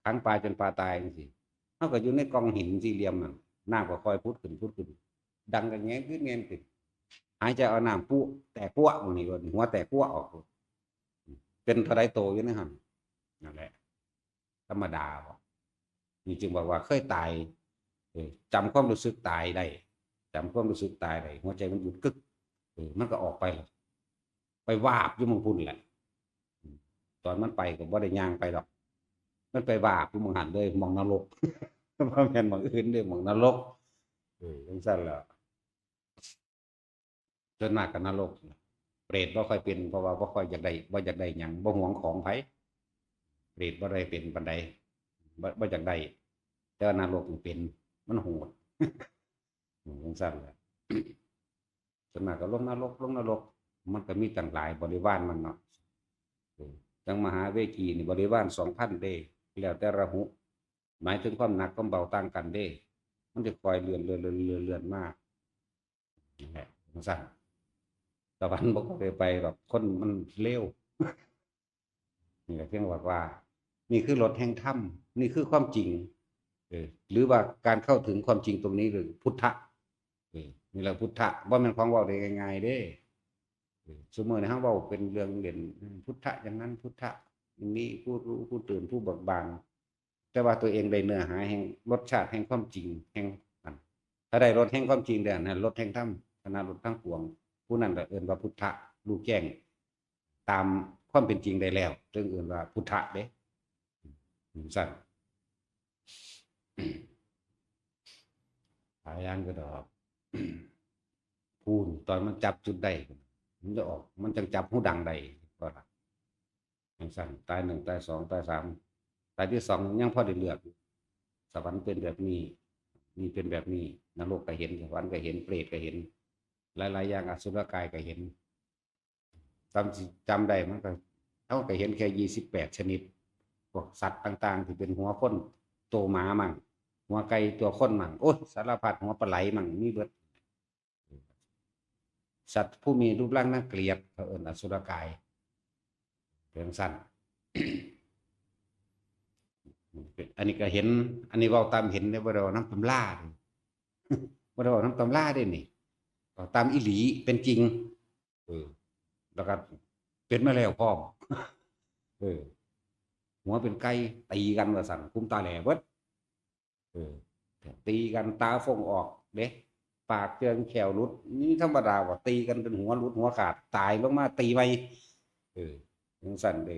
ขังปลาจนปลาตายจังซี้ เฮาก็อยู่ในกล่องหินสี่เหลี่ยมนั่น น้ำก็ค่อยผุดขึ้น ผุดขึ้น ดังก็แงนขึ้น แงนขึ้น หายใจเอาน้ำปุ๊ แตกปั๊ว บางทีก็หัวแตกปั๊วออก เป็นเท่าใดโตอยู่ในหั่น นั่นแหละ ธรรมดาบ่ นี่จึงบอกว่าเคยตาย เออ จำความรู้สึกตายได้ จำความรู้สึกตายได้ หัวใจมันหยุดกึก เออ มันก็ออกไปแล้ว ไปวาบอยู่หม่องพุ้นแหละ อืม ตอนมันไปก็บ่ได้ย่างไปดอก มันไปวาบอยู่หม่องหั่นเลย หม่องนรก บ่แม่นหม่องอื่นเด้ หม่องนรก เออ จังซั่นแหละ ส่วนมากก็นรก เปรตบ่ค่อยเป็น เพราะว่าบ่ค่อยอยากได้ บ่อยากได้หยัง บ่หวงของไผ เปรตบ่ได้เป็นปานใด บ่ บ่อยากได้ แต่ว่านรกนี่เป็น มันโหด อืม จังซั่นแหละ ส่วนมากก็ลงนรก ลงนรก มันก็มีตั้งหลายบริวารมันเนาะ เออ จั่งมหาเวจีนี่บริวารสองพันเด้ แล้วแต่ละหุ หมายถึงความหนักความเบาต่างกันเด้ มันจะคอยเลื่อน เลื่อน เลื่อน เลื่อน เลื่อนมา นั่นแหละ จังซั่น สวรรค์บ่ค่อยได้ไปดอก คนมันเลว นี่แหละเพียงบอกว่า นี่คือรถแห่งธรรม นี่คือความจริง เออ หรือว่าการเข้าถึงความจริงตรงนี้คือพุทธะ เออ นี่แหละพุทธะ บ่แม่นของเว้าได้ง่ายๆเด้ เออ ซุมื้อนี้เฮาเว้าเป็นเรื่องเล่น อืม พุทธะอย่างนั้น พุทธะอย่างนี้ ผู้รู้ ผู้ตื่น ผู้เบิกบาน แต่ว่าตัวเองได้เนื้อหาแห่งรสชาติแห่งความจริง แห่งอัน ถ้าได้รสแห่งความจริงแล้วนะ รสแห่งธรรม ชนะรสทั้งปวง ผู้นั้นก็เอิ้นว่าพุทธะ รู้แจ้งตามความเป็นจริงได้แล้ว จึงเอิ้นว่าพุทธะเด้ อืม ซั่น หลายอย่างก็ดอก พู้น ตอนมันจับจุดได้ มันจะออก มันจังจับฮูดังได้ ก็ล่ะ จังซั่น ตายหนึ่ง ตายสอง ตายสาม ตายที่สองยังพอได้เลือก สวรรค์เป็นแบบนี้ นี่เป็นแบบนี้ นรกก็เห็น สวรรค์ก็เห็น เปรตก็เห็น หลายๆอย่าง อสุรกายก็เห็น จำสิ จำได้มันก็ เฮาก็เห็นแค่ยี่สิบแปดชนิด พวกสัตว์ต่างๆ ที่เป็นหัวคน โตหมามั่ง หัวไก่ตัวคนมั่ง โอ้ย สารพัด หัวปลาไหลมั่ง มีเบิด สัตว์ผู้มีรูปร่างน่าเกลียด เขาเอิ้นอสุรกาย เป็นซั่น อันนี้ก็เห็น อันนี้เว้าตามเห็นเด้ บ่ได้เว้านำตำราเด้ บ่ได้เว้านำตำราเด้นี่ เว้าตามอีหลีเป็นจริง เออ แล้วก็เป็นมาแล้วพร้อม เออ หัวเป็นไก่ ตีกันว่าซั่น คุ้มตาแหล่เบิด เออ ตีกันตาฟงออกเด้ ปากเจิงแข้วหลุด นี่ธรรมดาว่าตีกันเป็นหัวหลุดหัวขาด ตายลงมาตีใหม่ เออ จังซั่นเด้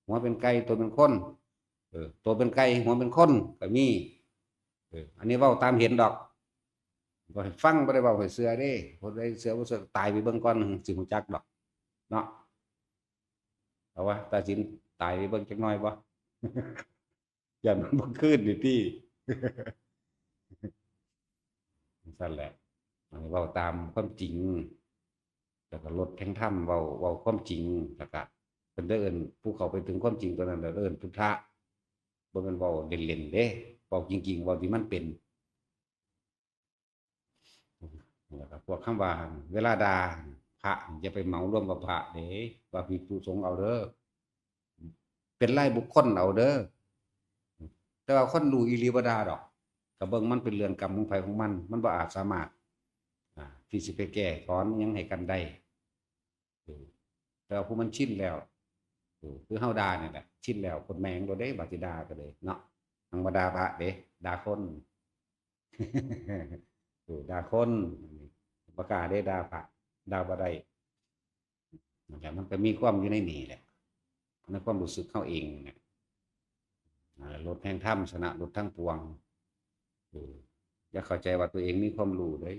หัวเป็นไก่ ตัวเป็นคน เออ ตัวเป็นไก่ หัวเป็นคนก็มี เออ อันนี้เว้าตามเห็นดอก บ่ให้ฟัง บ่ได้เว้าให้เชื่อเด้ ผู้ใดเชื่อบ่เชื่อ ตายไปเบิ่งก่อน สิรู้จักดอก เนาะ เอาวะ ตาสิน ตายไปเบิ่งจักหน่อยบ่ ย่านมันบ่คืนนี่ติ ซั่นแหละ อันนี้เว้าตามความจริง แล้วก็ลดแห่งธรรม เว้า เว้าความจริง แล้วก็เพิ่นได้เอิ้น ผู้เข้าไปถึงความจริงตัวนั้น แล้วเอิ้นพุทธะ บ่แม่นเว้าเล่นๆเด้ เว้าจริงๆ เว้าที่มันเป็น แล้วก็พวกคำว่า เวลาด่าพระ อย่าไปเหมารวมว่าพระเด้ ว่าภิกษุสงฆ์เอาเด้อ เป็นรายบุคคลเอาเด้อ แต่ว่าคนรู้อีหลีบ่ด่าดอก ก็เบิ่งมันเป็นเรื่องกรรมของไผของมัน มันบ่อาจสามารถ อ่า ที่สิไปแก้ถอนหยังให้กันได้ แต่ว่าผู้มันชินแล้ว เออ คือเฮาด่านี่แหละ ชินแล้ว คนแม่งโลดเด้ บาดสิด่าก็เลยเนาะ ธรรมดาพระเด้ ด่าคน เออ ด่าคน บ่กล้าเด้ ด่าพระ ด่าบ่ได้ นั่นแหละ มันก็มีความอยู่ในนี่แหละ ในความรู้สึกเฮาเองนี่แหละ อ่า ลดแห่งธรรม ชนะลดทั้งปวง เออ อย่าเข้าใจว่าตัวเองมีความรู้เด้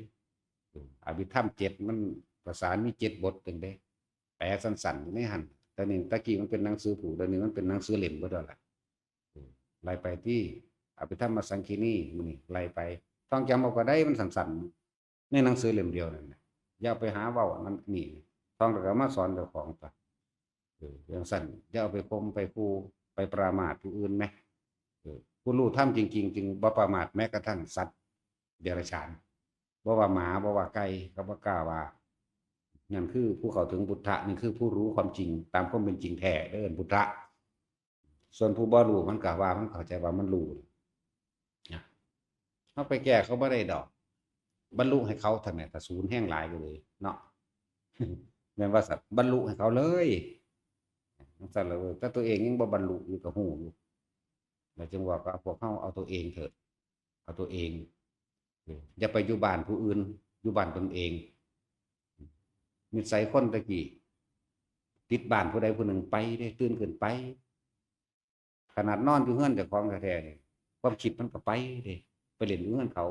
เออ อภิธรรมเจ็ด มันภาษามีเจ็ดบทจังเด้ แปลสั้นๆ อยู่ในหั่น แต่นี่ตะกี้มันเป็นหนังสือผูก เดี๋ยวนี้มันเป็นหนังสือเล่มเบิดแล้วล่ะ เออ ไล่ไปที่อภิธรรมสังคีนี มื้อนี้ไล่ไป ท่องจำเอาก็ได้ มันสั้นๆ ในหนังสือเล่มเดียวนั่นน่ะ อย่าไปหาเว้าอันนั้นนี่ ท่องแล้วก็มาสอนเจ้าของซะ เออ จั่งซั้น อย่าเอาไปข่มไปขู่ ไปประมาทผู้อื่นแหม เออ ผู้รู้ธรรมจริงๆ จึงบ่ประมาทแม้กระทั่งสัตว์เดรัจฉาน บ่ว่าหมา บ่ว่าไก่ ก็บ่กล้าว่า นั่นคือผู้เข้าถึงพุทธะ นี่คือผู้รู้ความจริงตามความเป็นจริงแท้ เด้อ พุทธะ ส่วนผู้บ่รู้มันก็ว่ามันเข้าใจว่ามันรู้นะ เฮาไปแก้เขาบ่ได้ดอก บรรลุให้เขาเถาะแหม ถ้าสูนแฮงหลายก็เลยเนาะ แม่นว่าซั่น บรรลุให้เขาเลย จั่งซั้นล่ะเว้ย แต่ตัวเองยังบ่บรรลุอยู่ก็ฮู้อยู่ แล้วจึงว่าก็พวกเฮาเอาตัวเองเถอะ เอาตัวเอง เออ อย่าไปอยู่บ้านผู้อื่น อยู่บ้านตนเอง นิสัยคนตะกี้ ติดบ้านผู้ใดผู้หนึ่งไปเด้ ตื่นขึ้นไป ขนาดนอนอยู่เฮือนเจ้าของแท้ๆ นี่ ความคิดมันก็ไปเด้ ไปเล่นอยู่เฮือนเขา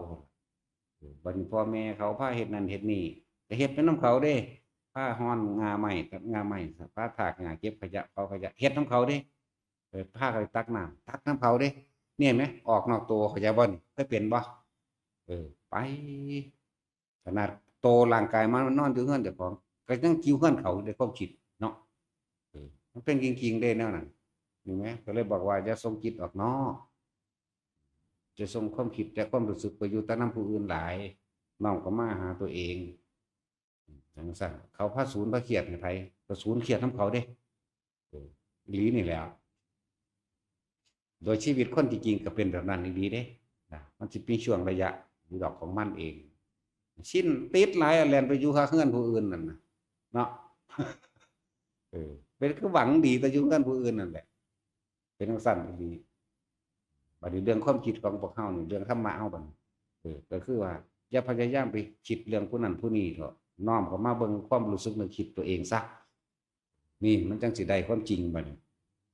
เออ บัดนี้พ่อแม่เขาพาเฮ็ดนั่นเฮ็ดนี่ ก็เฮ็ดไปนำเขาเด้ พาฮ้อนง่าไม้ ตัดง่าไม้ พาถากหญ้า เก็บขยะ เผาขยะ เฮ็ดนำเขาเด้ เออ พาเขาไปตักน้ำ ตักนำเขาเด้ เนี่ยแหม ออกนอกตัว เข้าใจบ่นี่ เคยเป็นบ่ เออ ไป ขนาดโตร่างกายมันนอนอยู่เฮือนเจ้าของ ก็ยังอยู่เฮือนเขาในความคิดเนาะ เออ มันเป็นจริงๆ เด้แนวนั้น นี่แหม ก็เลยบอกว่าอย่าส่งจิตออกนอก จะส่งความคิดและความรู้สึกไปอยู่แต่นำผู้อื่นหลาย น้อมเข้ามาหาตัวเอง จั่งซั้น เขาพาสูนพาเครียดให้ไผ ก็สูนเครียดนำเขาเด้ เออ อีหลีนี่แหละ โดยชีวิตคนจริงๆ ก็เป็นแบบนั้นอีหลีเด้ นะ มันสิมีช่วงระยะอยู่ดอกของมันเอง ชินติดหลาย แล่นไปอยู่หาเฮือนผู้อื่นนั่นน่ะ เนาะ เออ เป็นคือหวังดีแต่อยู่เฮือนผู้อื่นนั่นแหละ เป็นจั่งซั้นอีหลี บัดนี้เรื่องความคิดของพวกเฮานี่ เรื่องธรรมะเฮาบัดนี้ เออ ก็คือว่า อย่าพยายามไปคิดเรื่องผู้นั้นผู้นี้เถาะ น้อมเข้ามาเบิ่งความรู้สึกนึกคิดตัวเองซะ นี่มันจั่งสิได้ความจริงบัดนี้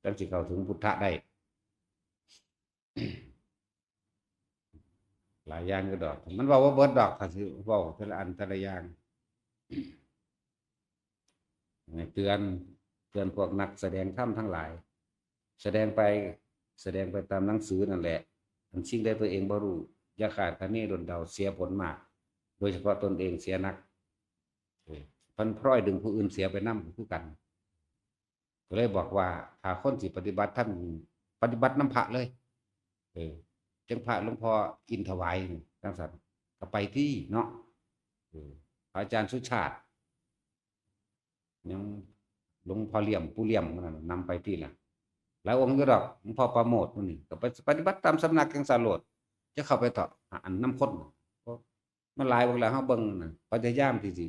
จั่งสิเข้าถึงพุทธะได้ หลายอย่างอยู่ดอก มันเว้าบ่เบิดดอก ถ้าสิเว้าแต่ละอันแต่ละอย่าง ให้เตือน เตือนพวกนักแสดงธรรมทั้งหลาย แสดงไป แสดงไปตามหนังสือนั่นแหละ อันสิ่งใดตัวเองบ่รู้ อย่าคาดคะเนด้นเดา เสียผลมาก โดยเฉพาะตนเองเสียหนัก เออ มันพลอยดึงผู้อื่นเสียไปนำคือกัน ก็เลยบอกว่า ถ้าคนสิปฏิบัติธรรม ปฏิบัตินำพระเลย เออ จั่งพระหลวงพ่ออินถวายนี่ จั่งซั้น ก็ไปที่เนาะ เออ พระอาจารย์สุชาติ ยังหลวงพ่อเหลี่ยม ปู่เหลี่ยมนั่นน่ะ นำไปที่ละ หลายองค์อยู่ดอก หลวงพ่อประโมทย์หมู่นี่ ก็ไปปฏิบัติตามสำนักจั่งซั้นโลด จะเข้าไปเถาะ อันนำคน มันหลายเบิ่งแล้ว เฮาเบิ่งน่ะ พยายามที่สิ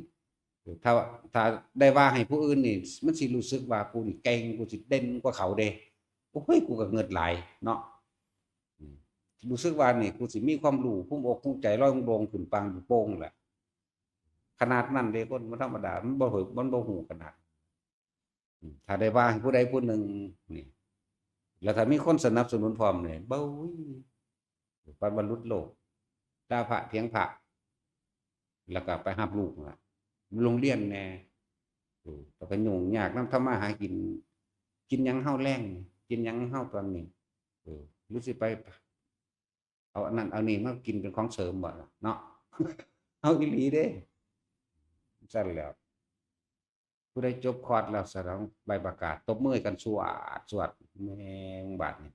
ถ้า ถ้าได้ว่าให้ผู้อื่นนี่ มันสิรู้สึกว่ากูนี่เก่ง กูสิเด่นกว่าเขาเด้ โอ้ย กูก็เงิดหลายเนาะ อืม รู้สึกว่านี่ กูสิมีความรู้ ภูมิอกภูมิใจ ลอยโลงขึ้นปางอยู่โป่งแหละ ขนาดนั้นเด้ คนบ่ธรรมดา มันบ่เหิง มันบ่ฮู้ขนาด อืม ถ้าได้ว่าให้ผู้ใดผู้หนึ่งนี่ แล้วถ้ามีคนสนับสนุนพร้อมนี่ เบ้ย ปานว่าหลุดโลก ด่าพระเถียงพระ แล้วก็ไปรับลูกล่ะ โรงเรียนแหน่ เออ แล้วก็ยุ่งยากนำทำมาหากิน กินหยังเฮาแลง กินหยังเฮาตอนนี้ เออ หรือสิไป เอาอันนั้นเอานี่มากินเป็นของเสริมบ่ล่ะเนาะ เอาอีหลีเด้ ซั่นแหล้ว ผู้ใดจบคอร์สแล้ว สนองใบประกาศ ตบมือกันสวด สวด แม่งบาดนี่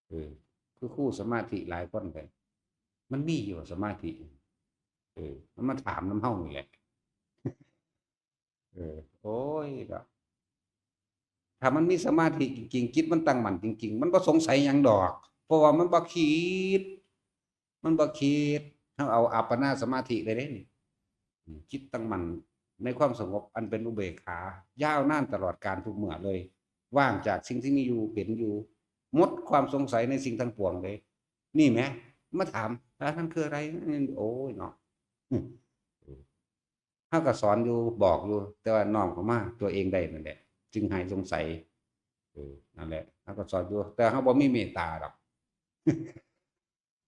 เออ คือครูสมาธิหลายคนไป มันมีอยู่สมาธิ เออ มันมาถามนำเฮานี่แหละ เออ โอ้ยเนาะ ถ้ามันมีสมาธิจริงๆ จิตมันตั้งมั่นจริงๆ มันบ่สงสัยหยังดอก เพราะว่ามันบ่คิด มันบ่คิด เฮาเอาอัปปนาสมาธิได้เด้นี่ อืม จิตตั้งมั่น ในความสงบอันเป็นอุเบกขา ยาวนานตลอดกาลทุกเมื่อเลย ว่างจากสิ่งที่มีอยู่เป็นอยู่ หมดความสงสัยในสิ่งทั้งปวงเลย นี่แหม มาถาม "พระท่านคืออะไร?" โอ้ยเนาะ เฮาก็สอนอยู่ บอกอยู่ แต่ว่าน้อมเข้ามาตัวเองได้นั่นแหละ จึงหายสงสัย เออ นั่นแหละ เฮาก็สอนอยู่ แต่เฮาบ่มีเมตตาดอก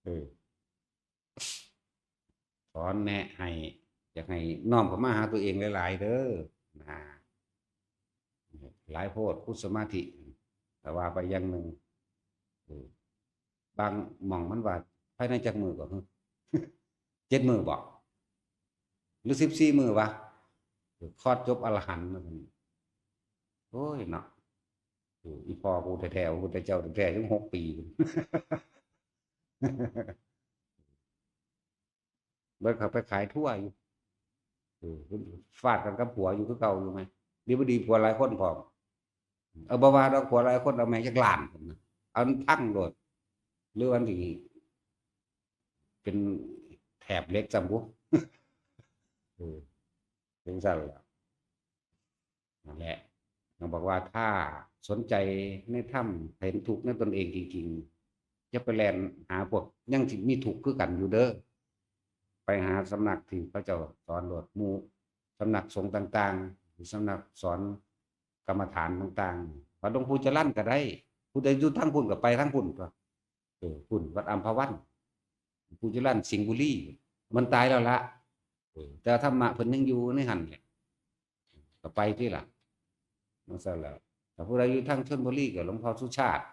เออ สอนแนะให้ อยากให้น้อมเข้ามาหาตัวเองหลายๆ เด้อ นะ หลายโพด คุสมาธิ แต่ว่าไปอย่างหนึ่ง เออ บางหม่องมันว่า ภายในจักมื้อก็ เจ็ดมื้อบ่ หรือสิบสี่มื้อวะ คลอดจบอรหันต์มาซั่น โอ้ยเนาะ เออ อีพ่อกูแท้ๆ พระพุทธเจ้าแท้ๆ ถึงหกปี เบิดเขาไปขายทั่วอยู่ เออ ฟาดกันกับผัวอยู่คือเก่าอยู่ไหม ดีบ่ดีผัวหลายคนพร้อม เอาบ่ว่าดอก ผัวหลายคน เอาแม่จักล้าน เอามันพังโลด หรือวันที่เป็นแถบเหล็กซ้ำบุ เออ จังซั่นล่ะ นั่นแหละ ยังบอกว่าถ้าสนใจในธรรม เห็นทุกข์ในตนเองจริงๆ อย่าไปแล่นหาพวกยังสิมีทุกข์คือกันอยู่เด้อ ไปหาสำนักที่เขาเจ้าสอนโลด หมู่สำนักสงฆ์ต่างๆ หรือสำนักสอนกรรมฐานต่างๆ วัดหลวงปู่จรัญก็ได้ ผู้ใดอยู่ทางพุ้นก็ไปทางพุ้นตั๊ว เออ พุ้น วัดอัมพวัน ปู่จรัญ สิงห์บุรี มันตายแล้วละ เออ แต่ธรรมะเพิ่นยังอยู่ในหั่นแหละ ก็ไปติล่ะ จังซั่นล่ะ ถ้าผู้ใดอยู่ทางชลบุรีก็หลวงพ่อสุชาติ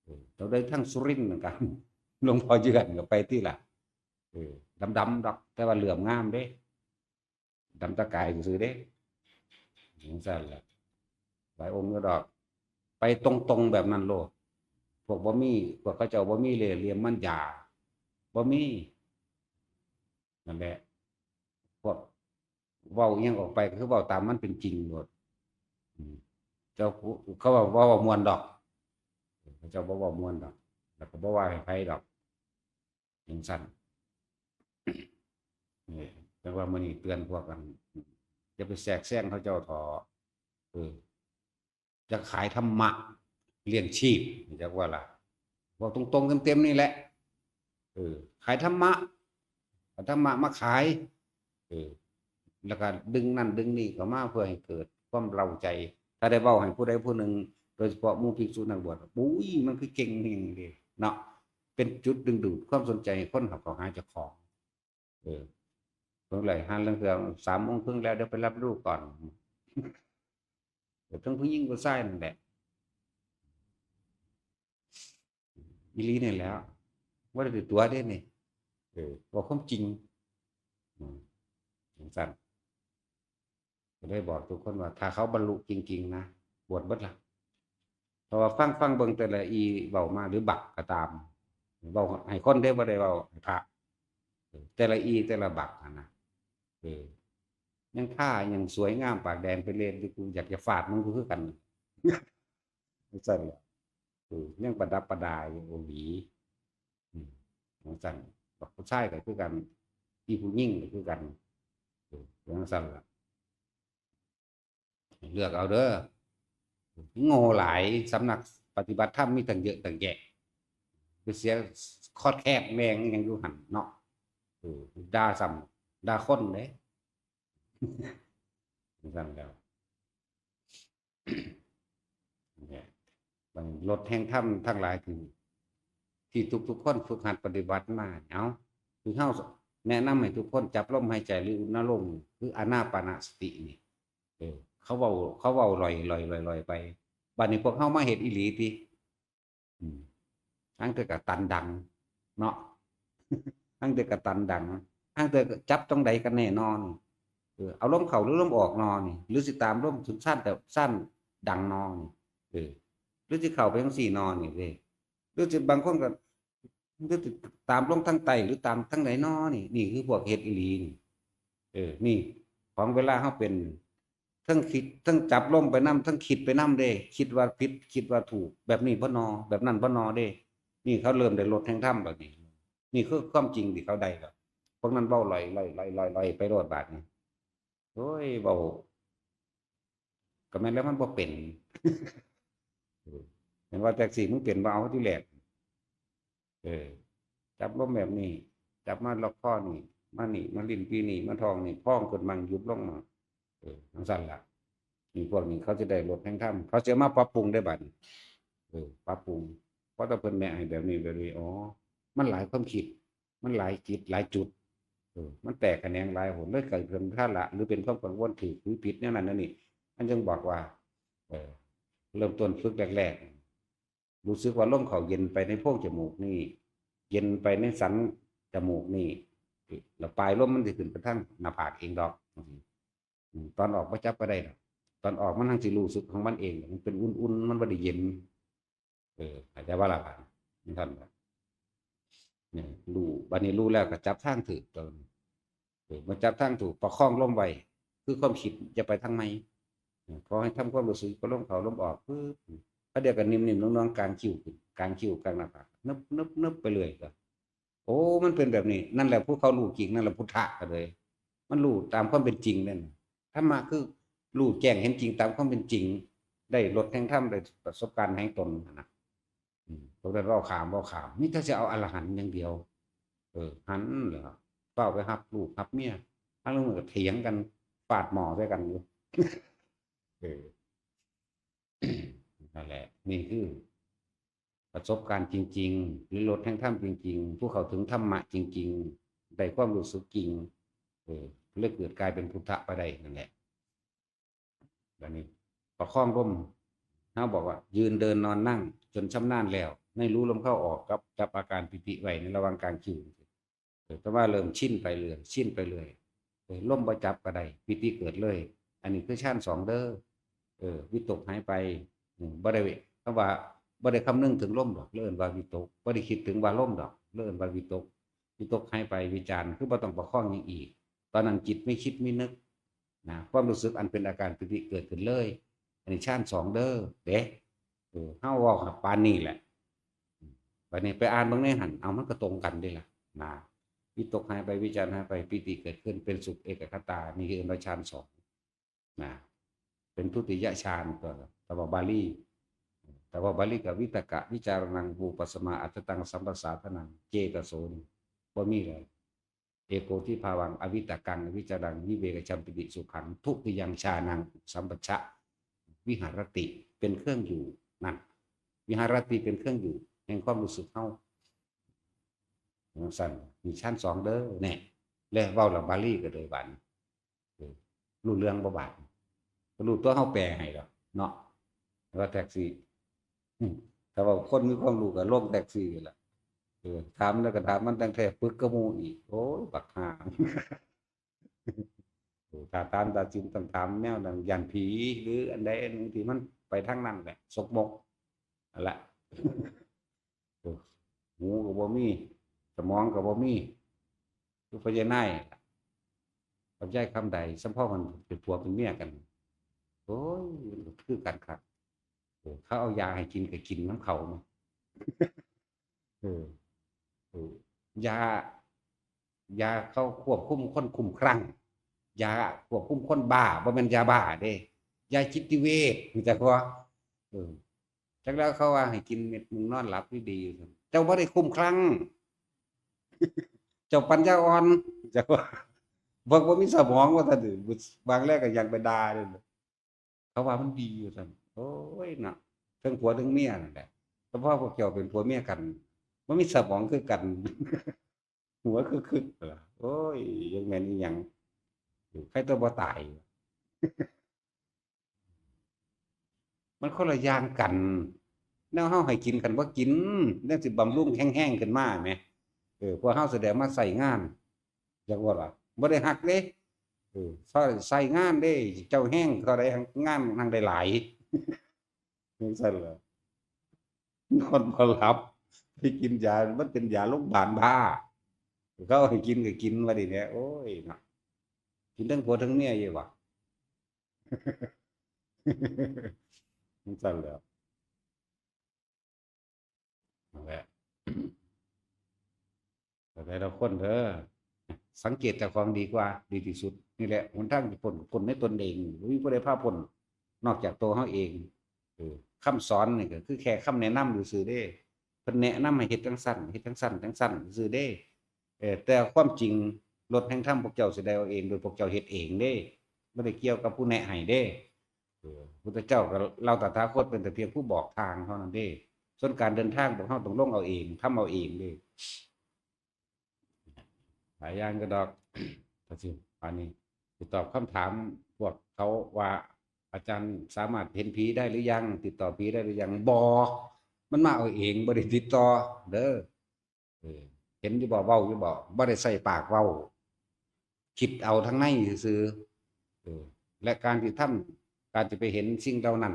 เออ ถ้าได้ทางสุรินทร์ก็ หลวงพ่อเยือน ก็ไปติล่ะ เออ ดำๆ ดอก แต่ว่าเหลื่อมงามเด้ ดำตะกายซื่อๆ เด้ จังซั่นล่ะ หลายองค์อยู่ดอก ไปตรงๆ แบบนั้นโลด พวกบ่มี พวกเขาเจ้าบ่มีเล่ห์เหลี่ยมมารยา บ่มี นั่นแหละ พวกเว้าอิหยังออกไปก็คือเว้าตามมันเป็นจริงโลด อืม เจ้า เขาว่า เว้า เว้าม่วนดอก เขาเจ้าบ่เว้าม่วนดอก แล้วก็บ่ว่าให้ไผดอก จังซั่น นี่ แต่ว่ามื้อนี้เตือนพวกกัน อย่าไปแทรกแซงเขาเจ้าเถาะ เออ จะขายธรรมะเลี้ยงชีพ จักว่าล่ะ บอกตรงๆ เต็มๆ นี่แหละ เออ ขายธรรมะ เอาธรรมะมาขาย เออ แล้วก็ดึงนั่นดึงนี่เข้ามาเพื่อให้เกิดความเร้าใจ ถ้าได้เว้าให้ผู้ใดผู้หนึ่ง โดยเฉพาะหมู่ภิกษุนักบวช ปุ้ย มันคือเก่งแฮงเด้ เนาะ เป็นจุดดึงดูดความสนใจให้คนเข้าหาเจ้าของ เออ เพิ่นเลยหันเรื่องเทื่อ "สามโมงครึ่งแล้ว เดี๋ยวไปรับลูกก่อน" เออ ทั้งผู้หญิงผู้ชายนั่นแหละ อีหลีนี่แหล้ว บ่ได้ตัวเด้นี่ เออ บอกความจริง อืม จังซั่น ก็เลยบอกทุกคนว่า ถ้าเขาบรรลุจริงๆ นะ บวชเบิดล่ะ เพราะว่าฟัง ฟังเบิ่งแต่ละอีเว้ามา หรือบักก็ตาม เว้าให้คนเด้ บ่ได้เว้าให้พระ เออ แต่ละอีแต่ละบักหั้นนะ เออ ยังท่ายังสวยงามปากแดงไปเล่นอยู่ กูอยากจะฟาดมึงกูคือกัน จังซั่นแหละ เออ ยังประดับประดาอยู่ โอหลี อืม จังซั่น บักผู้ชายก็คือกัน อีผู้หญิงก็คือกัน เออ จังซั่นล่ะ เลือกเอาเด้อ โง่หลาย สำนักปฏิบัติธรรมมีตั้งเยอะตั้งแยะ ไปเสียคอดแคบแม่งยังอยู่หั่นเนาะ เออ ด่าซ้ำ ด่าคนเด้ จังซั่นแล้ว เนี่ย มันรถแห่งธรรมทั้งหลายที่ ที่ทุกๆ คนฝึกหัดปฏิบัติมา เอ้า คือเฮาแนะนำให้ทุกคนจับลมหายใจหรืออุณาโลม คืออานาปานสตินี่ เออ เขาเว้า เขาเว้าลอยๆๆๆ ไป บัดนี้พวกเฮามาเฮ็ดอีหลีติ อืม ลางเทื่อก็ตันดัง เนาะ ลางเทื่อก็ตันดัง ลางเทื่อก็จับตรงใดกันแน่นอน เออ เอาลมเข้าหรือลมออกนอนี่ หรือสิตามลมสุดสั้นแต่สั้นดังนอนี่ เออ หรือสิเข้าไปจังซี่นอนี่เด้ หรือสิบางคนก็ หรือสิตามลงทางใต้หรือตามทางใดนอนี่ นี่คือพวกเฮ็ดอีหลีนี่ เออ นี่ ของเวลาเฮาเป็น ทั้งคิด ทั้งจับลมไปนำ ทั้งคิดไปนำเด้ คิดว่าผิด คิดว่าถูก แบบนี้บ่นอ แบบนั้นบ่นอเด้ นี่เขาเริ่มได้รสแห่งธรรมบัดนี้ นี่คือความจริงที่เขาได้แล้ว พวกนั้นเว้าลอยๆๆๆ ไปโลดบาดนี้ โอ้ย เว้า ก็แม่นแล้วมันบ่เป็น เออ แม่นว่าแท็กซี่มึงเป็นบ่เอาที่แรก เออ จับลมแบบนี้ จับมาล็อกคอนี่ มานี่ มาลิ้นปี่นี่ มาท้องนี่ พองขึ้นมั่ง ยุบลงมั่ง เออ จั่งซั้นล่ะ นี่พวกนี้เขาสิได้รสแห่งธรรม เขาสิมาปรับปรุงได้บัดนี้ เออ ปรับปรุง เพราะถ้าเพิ่นแนะให้แบบนี้ แบบนี้ อ๋อ มันหลายความคิด มันหลายจิต หลายจุด เออ มันแตกแขนงหลายหน เลยเกิดเป็นพละ หรือเป็นความกังวล ถูกหรือผิด แนวนั้นแนวนี้ มันจึงบอกว่า เออ เริ่มต้นฝึกแรกๆ รู้สึกว่าลมเข้าเย็นไปในโพรงจมูกนี่ เย็นไปในสันจมูกนี่ แล้วปลายลมมันสิขึ้นไปทางหน้าผากเองดอก อืม ตอนออกบ่จับก็ได้ดอก ตอนออกมันจั่งสิรู้สึกของมันเอง มันเป็นอุ่นๆ มันบ่ได้เย็น เออ เข้าใจบ่ล่ะบัดนี้ จั่งซั้นล่ะ เนี่ย รู้ บัดนี้รู้แล้วก็จับทางถูกตัว เออ มาจับทางถูก ประคองลมไว้ คือความคิดอย่าไปทางใหม่ เออ ขอให้ทำความรู้สึกกับลมเข้าลมออก ปึ๊บ แล้วเดี๋ยวก็นิ่มๆ นวลๆ กางคิ้วขึ้น กางคิ้ว กางหน้าผาก นึบๆๆ ไปเรื่อยก็ โอ้ มันเป็นแบบนี้ นั่นแหละผู้เขารู้จริง นั่นแหละพุทธะก็เลย มันรู้ตามความเป็นจริงนั่นน่ะ ธรรมะคือรู้แจ้งเห็นจริงตามความเป็นจริง ได้รสแห่งธรรม ได้ประสบการณ์แห่งตนน่ะนะ อืม พวกนั้นเว้าข้าม เว้าข้าม มีแต่สิเอาอรหันต์อย่างเดียว เออ หันเหรอ เว้าไปฮับลูกฮับเมีย ทั้งนั้นก็เถียงกัน ฟาดหม้อใส่กันอยู่ เออ นั่นแหละ นี่คือ ประสบการณ์จริงๆ หรือรสแห่งธรรมจริงๆ ผู้เข้าถึงธรรมะจริงๆ ได้ความรู้สึกจริง เออ เลยเกิดกลายเป็นพุทธะไปได้นั่นแหละ บัดนี้ ประคองลม เฮาบอกว่า ยืนเดินนอนนั่ง จนชำนาญแล้ว ในรู้ลมเข้าออกกับจับอาการปีติไว้ในระหว่างกางคิ้ว เออ แต่ว่าเริ่มชินไปเรื่อย ชินไปเรื่อย เออ ลมบ่จับก็ได้ ปีติเกิดเลย อันนี้คือฌานสองเด้อ เออ วิตกหายไป อืม บ่ได้ คำว่า บ่ได้คำนึงถึงลมดอก เลยเอิ้นว่าวิตก บ่ได้คิดถึงว่าลมดอก เลยเอิ้นว่าวิตก วิตกหายไป วิจาร คือบ่ต้องประคองหยังอีก ตอนนั้นจิตไม่คิดไม่นึก นะ ความรู้สึกอันเป็นอาการปีติเกิดขึ้นเลย อันนี้ฌานสองเด้อ เด้ เออ เฮาเว้าปานนี้แหละ บัดนี้ไปอ่านเบิ่งในหั่น เอา มันก็ตรงกันเด้ล่ะ นะ วิตกหายไป วิจารหายไป ปีติเกิดขึ้น เป็นสุขเอกัคคตา นี่คือเอิ้นว่าฌานสอง นะ เป็นทุติยฌานตัว แต่ว่าบาลี แต่ว่าบาลีก็ วิตกวิจารณัง วิปัสสมา อัจจตัง สัมปสาทานัง เจตโส นี่ บ่มีเลย เอโกทิภาวัง อวิตกัง อวิจารัง วิเวกจัมปิติสุขัง ทุติยังฌานัง สัมปชะ วิหารติ เป็นเครื่องอยู่ นั่น วิหารติ เป็นเครื่องอยู่ แห่งความรู้สึกเฮา จั่งซั้น มีฌานสองเด้อ แน่ แล้วเว้าแล้วบาลีก็เลยบาดนี้ เออ รู้เรื่องบ่บาด ก็รู้ตัวเฮาแปลให้ดอกเนาะ ว่าแท็กซี่ อืม ถ้าว่าคนมีความรู้ก็ลงแท็กซี่ล่ะ เออ ถามแล้วก็ถามมันตั้งแต่ปึกกว่าหมู่อีก โอ้ย บักห่า เออ ถ้าถามตาจินต้องถามแนวนั้น ย่านผี หรืออันใดอันหนึ่งที่มันไปทางนั้นแหละ ซกมก นั่นแหละ เออ หูก็บ่มี สมองก็บ่มี คือพ่อใหญ่นายกับยายคำใด สัมพ่อมันเป็นผัวเป็นเมียกัน โอ้ย มันก็คือกันคัก เออ เขาเอายาให้กินก็กินนำเขาเนาะ เออ เออ ยา ยาเขาควบคุมคนคุ้มคลั่ง ยาควบคุมคนบ้า บ่แม่นยาบ้าเด้ ยาจิตเวช รู้จักบ่ เออ จักแล้วเขาว่าให้กินเม็ดหนึ่งนอนหลับดีๆ เจ้าบ่ได้คุ้มคลั่ง เจ้าปัญญาอ่อน เจ้าว่า บ่ บ่มีสมองว่าซั่นเด้อ บางแรกก็อยากไปด่าเด้อ เขาว่ามันดีว่าซั่น โอ้ยเนาะ ทั้งผัวทั้งเมียนั่นแหละ แต่พอพวกเจ้าเป็นผัวเมียกัน บ่มีสมองคือกัน หัวคือคึกๆ ล่ะ โอ้ย ยังแม่นอีหยัง ใครตัวบ่ตาย มันคนละอย่างกัน แนวเฮาให้กินกันบ่กิน แนวสิบำรุงแข็งแรงขึ้นมาแหม เออ พวกเฮาแสดงมาใช้งาน อยากว่าล่ะ บ่ได้ฮักเด้ เออ ใช้ ใช้งานเด้ เจ้าแฮงเท่าใด งานนั่งได้หลาย จั่งซั้นล่ะ นอนบ่หลับ ไปกินยา มันเป็นยาโรงพยาบาลบ้า เขาให้กินก็กินว่าดีแท้ โอ้ยเนาะ กินทั้งผัวทั้งเมียอยู่ว่ะ จั่งซั้นแหล้ว นั่นแหละ แต่ละคนเด้อ สังเกตเจ้าของดีกว่า ดีที่สุด นี่แหละหนทางที่พ้น พ้นในตนเอง บ่มีผู้ใดพาพ้น นอกจากตัวเฮาเอง เออ คำสอนนี่ก็คือแค่คำแนะนำซื่อๆเด้ เพิ่นแนะนำให้เฮ็ดจั่งซั้น เฮ็ดจั่งซั้น จั่งซั้นซื่อๆเด้ เออ แต่ความจริงรถแห่งธรรมพวกเจ้าสิได้เอาเอง โดยพวกเจ้าเฮ็ดเองเด้ บ่ได้เกี่ยวกับผู้แนะให้เด้ เออ พุทธเจ้ากับเหล่าตถาคตเป็นแต่เพียงผู้บอกทางเท่านั้นเด้ ส่วนการเดินทางพวกเฮาต้องลงเอาเอง ทำเอาเองเด้ หลายอย่างก็ดอก ก็สิ อันนี้ สิตอบคำถามพวกเขาว่า อาจารย์สามารถเห็นผีได้หรือยัง ติดต่อผีได้หรือยัง บ่ มันมาเอาเอง บ่ได้ติดต่อ เด้อ เออ เห็นอยู่บ่ เว้าอยู่บ่ บ่ได้ใส่ปากเว้า คิดเอาทางในซื่อๆ เออ และการที่ทำ การจะไปเห็นสิ่งเหล่านั้น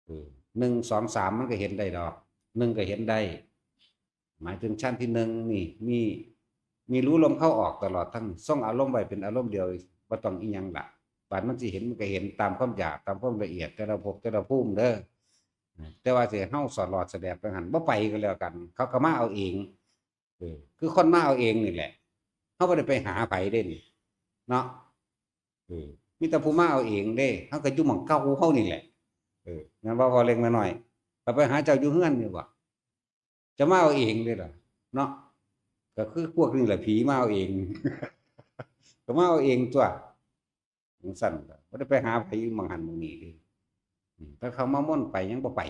เออ หนึ่ง สอง สาม มันก็เห็นได้ดอก หนึ่ง ก็เห็นได้ หมายถึงชั้นที่หนึ่งนี่ มี มีรู้ลมเข้าออกตลอดทั้ง ทรงอารมณ์ไว้เป็นอารมณ์เดียว บ่ต้องอีหยังละ บาดมันสิเห็น มันก็เห็นตามความอยาก ตามความละเอียด แต่ละภพ แต่ละภูมิเด้อ แต่ว่าสิเฮาสอดหลอดแสดบไปหั่น บ่ไปก็แล้วกัน เขาก็มาเอาเอง เออ คือคนมาเอาเองนี่แหละ เฮาบ่ได้ไปหาไผเด้นี่ เนาะ เออ มีแต่ผู้มาเอาเองเด้ เฮาก็อยู่หม่องเก่าเฮานี่แหละ เออ แม่นบ่ พ่อเล็กแม่น้อย ก็ไปหาเจ้าอยู่เฮือนนี่บ่ จะมาเอาเองเด้ล่ะ เนาะ ก็คือพวกนี้แหละผีมาเอาเอง ก็มาเอาเองตั๊ว จั่งซั้นก็บ่ได้ไปหาไผอยู่หม่องหั่นหม่องนี่เด้ อืม แต่เขามาม่อนไปยังบ่ไป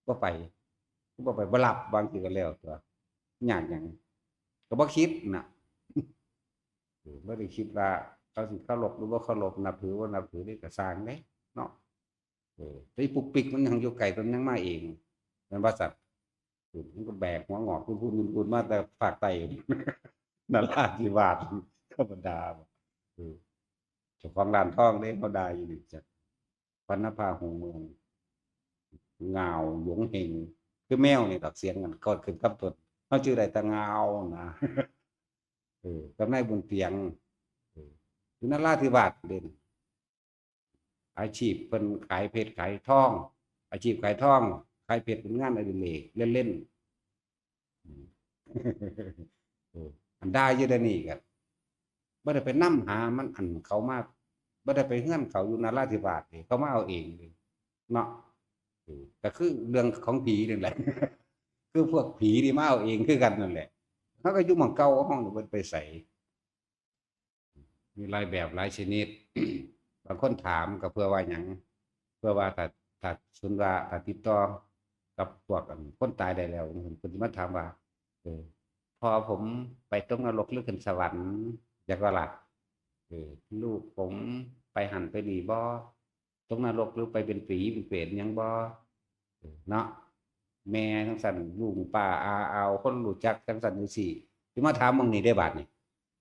บ่ไป บ่ไป บ่รับ บางทีก็แล้วตั๊ว ยากหยัง ก็บ่คิดน่ะ เออ บ่ได้คิดว่าเขาสิเคารพหรือบ่เคารพ นับถือบ่นับถือนี่ก็ซ่างเด้ เนาะ เออ แต่อีปุกปิกมันยังอยู่ไกล มันยังมาเอง แม่นบ่ซั้น อืม มันก็แบกหัวงอกพูนๆๆ มาแต่ภาคใต้ นราธิวาส ธรรมดาบ่ เออ เจ้าของร้านทองเด้ เขาด่าอยู่นี่ จัก ปานนภาหงส์เมือง ง่าวหยงเหง คือแมวนี่ดอก เสียงมันก็ขึ้นกับต้น เฮาชื่อได้แต่ง่าวนะ เออ กับนายบุญเตียง เออ อยู่นราธิวาสเด้ อาชีพเพิ่นขายเพชรขายทอง อาชีพขายทอง ขายเพชรเป็นงานอดิเรกเล่นๆ อืม เออ อันด่าอยู่เดี๋ยวนี้ก็บ่ได้ไปนำหามัน อันเขามา บ่ได้ไปเฮือนเขาอยู่นราธิวาสเด้ เขามาเอาเองเด้ เนาะ เออ ก็คือเรื่องของผีนี่แหละ คือพวกผีนี่มาเอาเองคือกันนั่นแหละ เฮาก็อยู่หม่องเก่า เฮาบ่ไปไส มีหลายแบบหลายชนิด บางคนถามก็เพื่อว่าหยัง เพื่อว่าถ้า ถ้าสมมุติว่าถ้าติดต่อกับพวก อั่น คนตายได้แล้ว เพิ่นสิมาถามว่า เออ พ่อผมไปตกนรกหรือขึ้นสวรรค์ จั่งซี้ล่ะ เออ ลูกผมไปหั่นไปนี่บ่ ตกนรกหรือไปเป็นผีเป็นเปรตหยังบ่ เออ เนาะ แม่จั่งซั้น ลุงป้าอาอาว คนรู้จักจั่งซั้นจั่งซี้ สิมาถามหม่องนี้ได้บาดนี้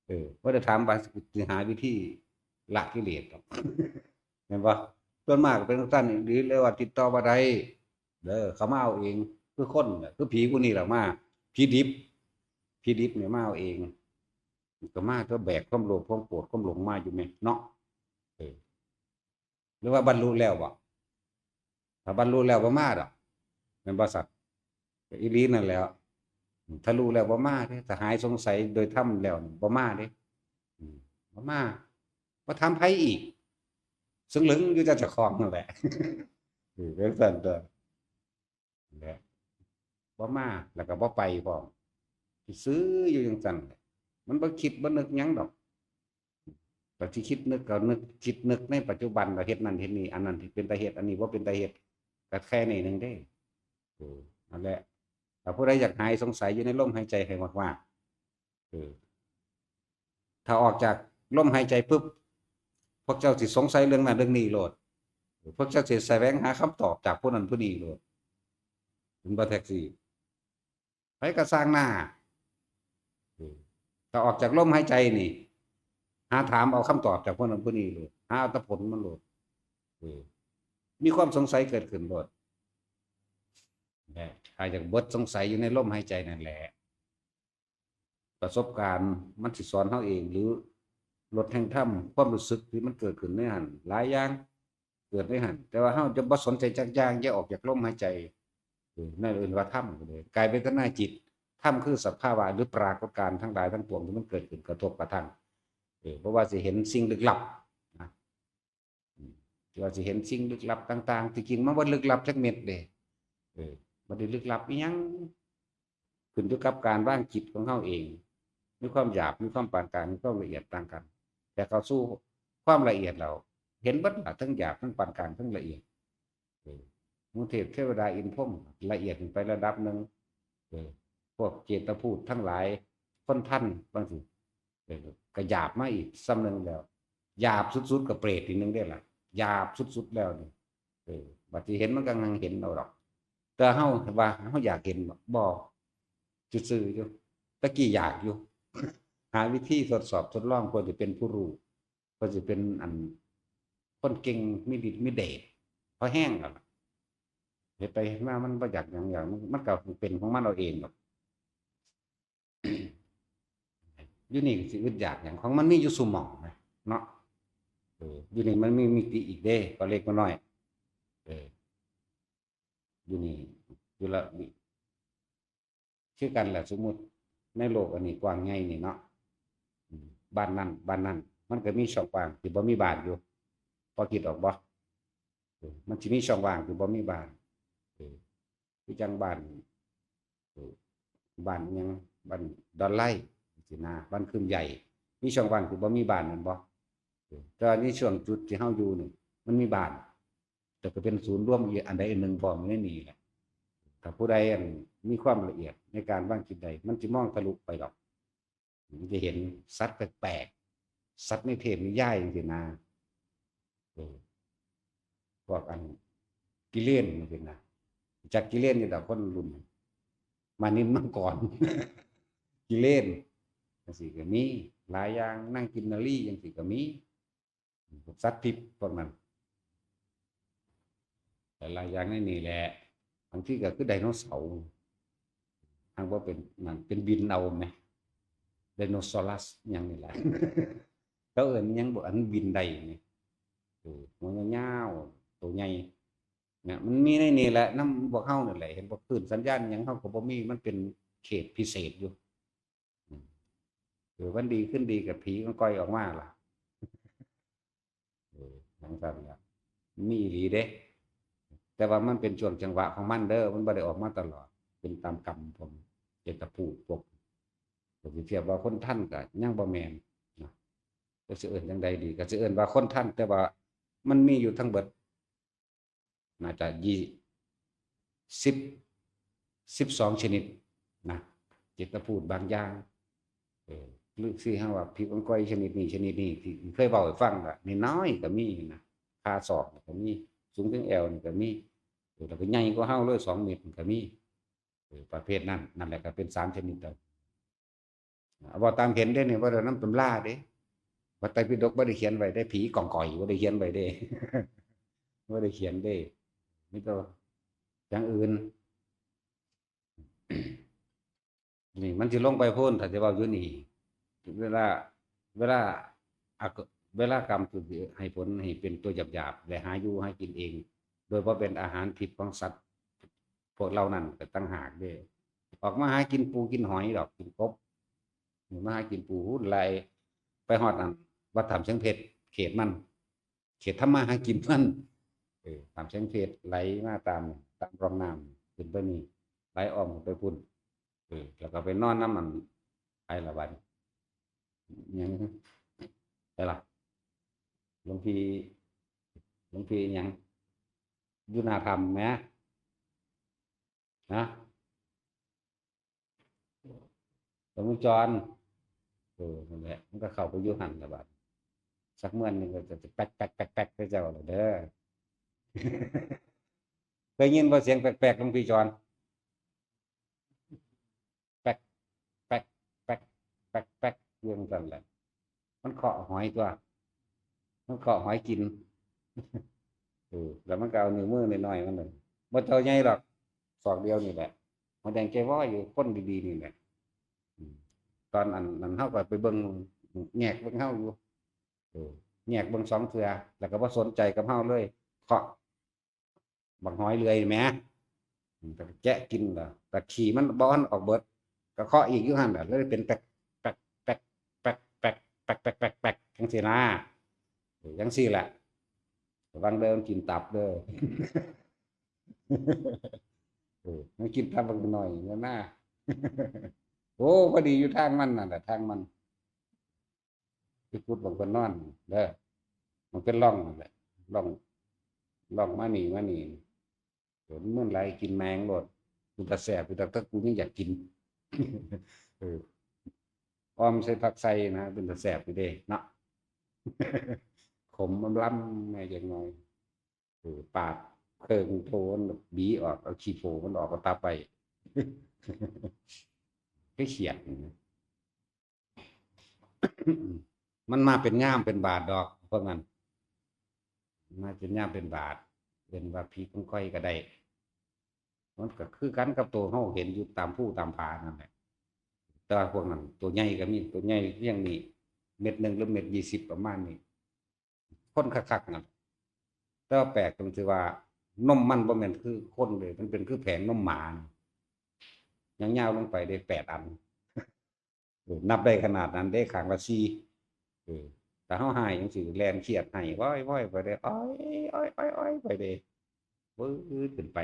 เออ บ่ได้ถามว่าสิหาวิธีละกิเลสดอก แม่นบ่ ส่วนมากเป็นจั่งซั้นอีหลี เลยว่าติดต่อบ่ได้ เด้อ เขามาเอาเอง คือคนน่ะ คือผีผู้นี้ล่ะมา ผีดิบ ผีดิบเนี่ยมาเอาเอง ก็มาตัวแบกความโลภ ความโกรธ ความหลงมาอยู่แม่นเนาะ เออ หรือว่าบรรลุแล้วบ่ ถ้าบรรลุแล้วบ่มาดอก แม่นบ่สัตว์ ก็อีหลีนั่นแหล้ว ถ้ารู้แล้วบ่มาเด้ ถ้าหายสงสัยโดยธรรมแล้วนี่บ่มาเด้ อืม บ่มา บ่ถามไผอีก ซึ่งเหลิงอยู่แต่เจ้าของนั่นแหละ เออ เป็นซั่นตัว และบ่มา แล้วก็บ่ไปพร้อม ซื่ออยู่จั่งซั้นแหละ มันบ่คิดบ่นึกหยังดอก แต่ที่คิดนึกก็นึก คิดนึกในปัจจุบัน ก็เฮ็ดนั่นเฮ็ดนี่ อันนั้นที่เป็นตาเฮ็ด อันนี้บ่เป็นตาเฮ็ด ก็แค่นี้หนึ่งเด้ เออ นั่นแหละ ถ้าผู้ใดอยากหายสงสัยอยู่ในลมหายใจให้มากๆ เออ ถ้าออกจากลมหายใจปุ๊บ พวกเจ้าสิสงสัยเรื่องนั้นเรื่องนี้โลด พวกเจ้าสิแสวงหาคำตอบจากผู้นั้นผู้นี้โลด เห็นบ่แท็กซี่ ไผก็ซ่างหน้า เออ ถ้าออกจากลมหายใจนี่ หาถามเอาคำตอบจากผู้นั้นผู้นี้โลด หาเอาแต่ผลมันโลด เออ มีความสงสัยเกิดขึ้นโลด และถ้าอยากเบิดสงสัยอยู่ในลมหายใจนั่นแหละ ประสบการณ์มันสิสอนเฮาเอง หรือรสแห่งธรรม ความรู้สึกที่มันเกิดขึ้นในหั่น หลายอย่างเกิดในหั่น แต่ว่าเฮาจะบ่สนใจจักอย่าง อย่าออกจากลมหายใจ เออ นั่นเอิ้นว่าธรรมก็เลย กายเวทนาจิต ธรรมคือสภาวะหรือปรากฏการณ์ทั้งหลายทั้งปวงที่มันเกิดขึ้นกระทบกระทั่ง เออ เพราะว่าสิเห็นสิ่งลึกลับนะ อืม ที่ว่าสิเห็นสิ่งลึกลับต่างๆ ที่จริงมันบ่ลึกลับจักเม็ดเด้ เออ บ่ได้ลึกลับอิหยัง ขึ้นอยู่กับการวางจิตของเฮาเอง มีความหยาบ มีความปานกลาง มีความละเอียดต่างกัน แต่เข้าสู่ความละเอียดแล้ว เห็นเบิดล่ะ ทั้งหยาบ ทั้งปานกลาง ทั้งละเอียด เออ หมู่เทพเทวดาอินทร์พรหมละเอียดขึ้นไประดับหนึ่ง เออ พวกเจตภูตทั้งหลาย คนทัน บางที เออ ก็หยาบมาอีกส่ำหนึ่งแล้ว หยาบสุดๆ ก็เปรตอีกหนึ่งเด้ล่ะ หยาบสุดๆ แล้วนี่ เออ บัดที่เห็นมันก็ยังเห็นเอาดอก แต่เฮาว่าเฮาอยากเห็นบ่ บ่ ซื่อๆ อยู่ ตะกี้อยากอยู่ หาวิธีทดสอบทดลองเพื่อสิเป็นผู้รู้ เพื่อสิเป็นอัน คนเก่ง มีฤทธิ์มีเดช พอแฮงแล้วล่ะ เฮ็ดไปเฮ็ดมามันบ่อยากหยังอยาก มันก็เป็นของมันเอาเองดอก อยู่นี่ก็สิอึดอยากหยัง ของมันมีอยู่ซุหม่องนะ เนาะ เออ อยู่นี่มันมีมิติอีกเด้ ก็เล็กก็น้อย เออ อยู่นี่ อยู่ละ คือกันแหละ สมมุติในโลกอันนี้กว้างใหญ่นี่เนาะ อืม บ้านนั้น บ้านนั้น มันก็มีช่องว่างที่บ่มีบ้านอยู่ พอคิดออกบ่ เออ มันสิมีช่องว่างที่บ่มีบ้าน เออ คือจั่งบ้าน เออ บ้านอิหยัง บ้านดอนไล่ สินะ บ้านคืมใหญ่ มีช่องว่างที่บ่มีบ้านแม่นบ่ เออ แต่ว่าในช่วงจุดที่เฮาอยู่นี่ มันมีบ้าน แต่ก็เป็นศูนย์รวมอีกอันใดอันหนึ่งพร้อมอยู่ในนี้แหละ ถ้าผู้ใดอันมีความละเอียดในการวางจิตได้ มันสิมองทะลุไปดอก มันจะเห็นสัตว์แปลกๆ สัตว์ในเทพนิยายจังซี้นะ เออ พวกอันกิเลนจังซี้นะ จักกิเลนอยู่ดอก คนรุ่นมานินมังกร กิเลนจังซี้ก็มี หลายอย่าง นางกินนารีจังซี้ก็มี พวกสัตว์ทิพย์พวกนั้น หลายๆ อย่างในนี่แหละ บางทีก็คือไดโนเสาร์ หากว่าเป็นนั่น เป็นบินเอาไหม ไดโนซอรัสหยังนี่แหละ เขาเอิ้นหยังบ่ อันบินได้นี่ เออ หัวยาวๆ ตัวใหญ่ เนี่ย มันมีในนี่แหละ นำพวกเฮานั่นแหละ เห็นบ่ คลื่นสัญญาณหยังเฮาก็บ่มี มันเป็นเขตพิเศษอยู่ อืม เออ วันดีคืนดีก็ผีก็ก่อยออกมาล่ะ เออ จั่งซั้นล่ะ มีอีหลีเด้ แต่ว่ามันเป็นช่วงจังหวะของมันเด้อ มันบ่ได้ออกมาตลอด เป็นตามกรรมพวกเจตภูตพวก ก็สิเทียบว่าคนทันก็ยังบ่แม่นนะ ก็สิเอิ้นจั่งใดดี ก็สิเอิ้นว่าคนทัน แต่ว่ามันมีอยู่ทั้งเบิด น่าจะยี่ สิบ สิบสองชนิดนะ เจตภูตบางอย่าง เออ ฤๅษีเฮาว่าผีกองกอยชนิดนี้ ชนิดนี้ ที่เคยเว้าให้ฟังล่ะ น้อยๆ ก็มีนะ คาศอกนี่ก็มี สูงถึงแอวนี่ก็มี เออ แล้วก็ใหญ่กว่าเฮาเลย สองเมตรนี่ก็มี เออ ประเภทนั้น นั่นแหละก็เป็นสามชนิดแล้ว เว้าตามเห็นเด้นี่ บ่ได้นำตำราเด้ พระไตรปิฎกบ่ได้เขียนไว้เด้ ผีกองกอยบ่ได้เขียนไว้เด้ บ่ได้เขียนเด้ มีแต่อย่างอื่น นี่มันสิลงไปพู้น ถ้าสิเว้าอยู่นี่ เวลา เวลา อะ เวลากรรมคือให้ผลให้เป็นตัวหยาบๆ และหาอยู่หากินเอง โดยบ่เป็นอาหารทิพย์ของสัตว์ พวกเหล่านั้นก็ต่างหากเด้ ออกมาหากินปูกินหอยดอก กินกบ นี่มาหากินปู หลาย ไปฮอดอันวัดถ้ำเชียงเพชร เขตมัน เขตทำมาหากินมัน เออ ถ้ำเชียงเพชรไหลมาตาม ตามร่องน้ำขึ้นไปนี่ ไหลอ้อมขึ้นไปพุ้น เออ แล้วก็ไปนอนนำมัน ไผล่ะบัดนี้ หยัง ไผล่ะ หลวงพี่ หลวงพี่หยัง อยู่หน้าถ้ำแหม นะ หลวงพี่จอน เออ นั่นแหละ มันก็เข้าไปอยู่หั่นล่ะบัด สักเมื่อหนึ่งก็จะแป๊กแป๊กแป๊กแป๊กไปเจ้าล่ะเด้อ เคยยินบ่เสียงแป๊กแป๊กหลวงพี่จอน แป๊ก แป๊ก แป๊ก แป๊ก แป๊ก อยู่จั่งซั้นแหละ มันเคาะหอยตั๊ว มันเคาะหอยกิน เออ แล้วมันก็เอานิ้วมือน้อยๆ มันเลย บ่เท่าใหญ่ดอก ศอกเดียวนี่แหละ หัวแดงใจว้อยอยู่ คนดีๆ นี่แหละ อืม ตอนอันนั้นเฮาก็ไปเบิ่ง แงกเบิ่งเฮาอยู่ เออ แงกเบิ่งสองเทื่อ แล้วก็บ่สนใจกับเฮาเลย เคาะ บักหอยเลื่อยแหม อืม แต่แกะกินล่ะ แต่ขี้มันบ่ทันออกเบิด ก็เคาะอีกอยู่หั่นแหละ แล้วเป็นแป๊ก แป๊ก แป๊ก แป๊ก แป๊ก แป๊ก แป๊ก แป๊ก แป๊ก จังซี่นะ เออ จังซี่แหละ ระวังเด้อ มันกินตับเด้อ เออ มันกินตับบักหน่อยนั่นนะ โอ้ พอดีอยู่ทางมันนั่นแหละ ทางมัน ไปขุดบักเพิ่นนอนเด้อ มันเป็นร่องนั่นแหละ ร่อง ร่องมานี่ มานี่ เดี๋ยวมันเหมือนไรกินแมงโลด กูตาแสบ กูตา ถ้ากูยังอยากกิน เออ ออมใส่ผักใส่นะ เป็นตาแสบอยู่เด้เนาะ ขมมันล้ำแน่จังหน่อย เออ ปาดเครื่องโทนบีออก เอาขี้โผมันออกก็ตับไป ก็เขียดนะ มันมาเป็นง่ามเป็นบาดดอก พวกนั้น มาเป็นง่ามเป็นบาด เป็นว่าผีของข้อยก็ได้ มันก็คือกันกับตัวเฮาเห็นอยู่ตามภูตามผานั่นแหละ แต่ว่าพวกนั้นตัวใหญ่ก็มี ตัวใหญ่เพียงนี้ เม็ดหนึ่งหรือเม็ดยี่สิบประมาณนี้ คนคักๆนั่น แต่ว่าแปลกตรงที่ว่า นมมันบ่แม่นคือคนเลย มันเป็นคือแผงนมหมา ยาวๆลงไปได้แปดอัน เออ นับได้ขนาดนั้นเด้ ข้างละสี่ เออ แต่เฮาหายจังซี่ แล่นเขียดให้ ว้อยๆไปเด้ อ้อยๆๆๆไปเด้ วืดขึ้นไป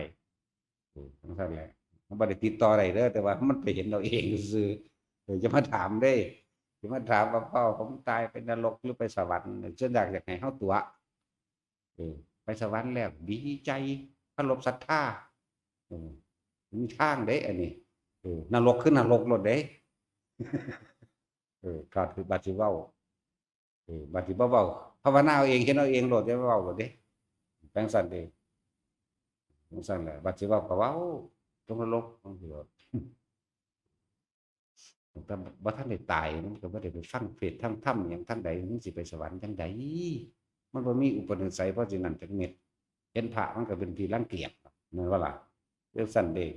เออ จังซั่นแหละ มันบ่ได้ติดต่อได้เด้อ แต่ว่ามันไปเห็นเอาเองซื่อๆ เออ จะมาถามเด้ จะมาถามว่าพ่อผมตายไปนรกหรือไปสวรรค์ ส่วนใหญ่อยากให้เฮาตั๋ว เออ ไปสวรรค์แล้วดีใจ เคารพศรัทธา เออ มีทางเด้ อันนี้ เออ นรกคือนรกโลดเด้ เออ ก็คือบัดสิเว้า เออ บัดสิบ่เว้า ภาวนาเอาเอง เห็นเอาเองโลด อย่าไปเว้าโลดเด้ จังซั่นเด้ จังซั่นแหละ บัดสิเว้าก็เว้า ตกนรก จังซี่โลด แต่บ่ทันได้ตาย มันก็บ่ได้ไปฟังเทศน์ฟังธรรมหยังทางใด มันสิไปสวรรค์จังใด มันบ่มีอุปนิสัยพอสินั้นจักเม็ด เห็นพระมันก็เป็นที่รังเกียจ แม่นบ่ล่ะ จังซั่นเด้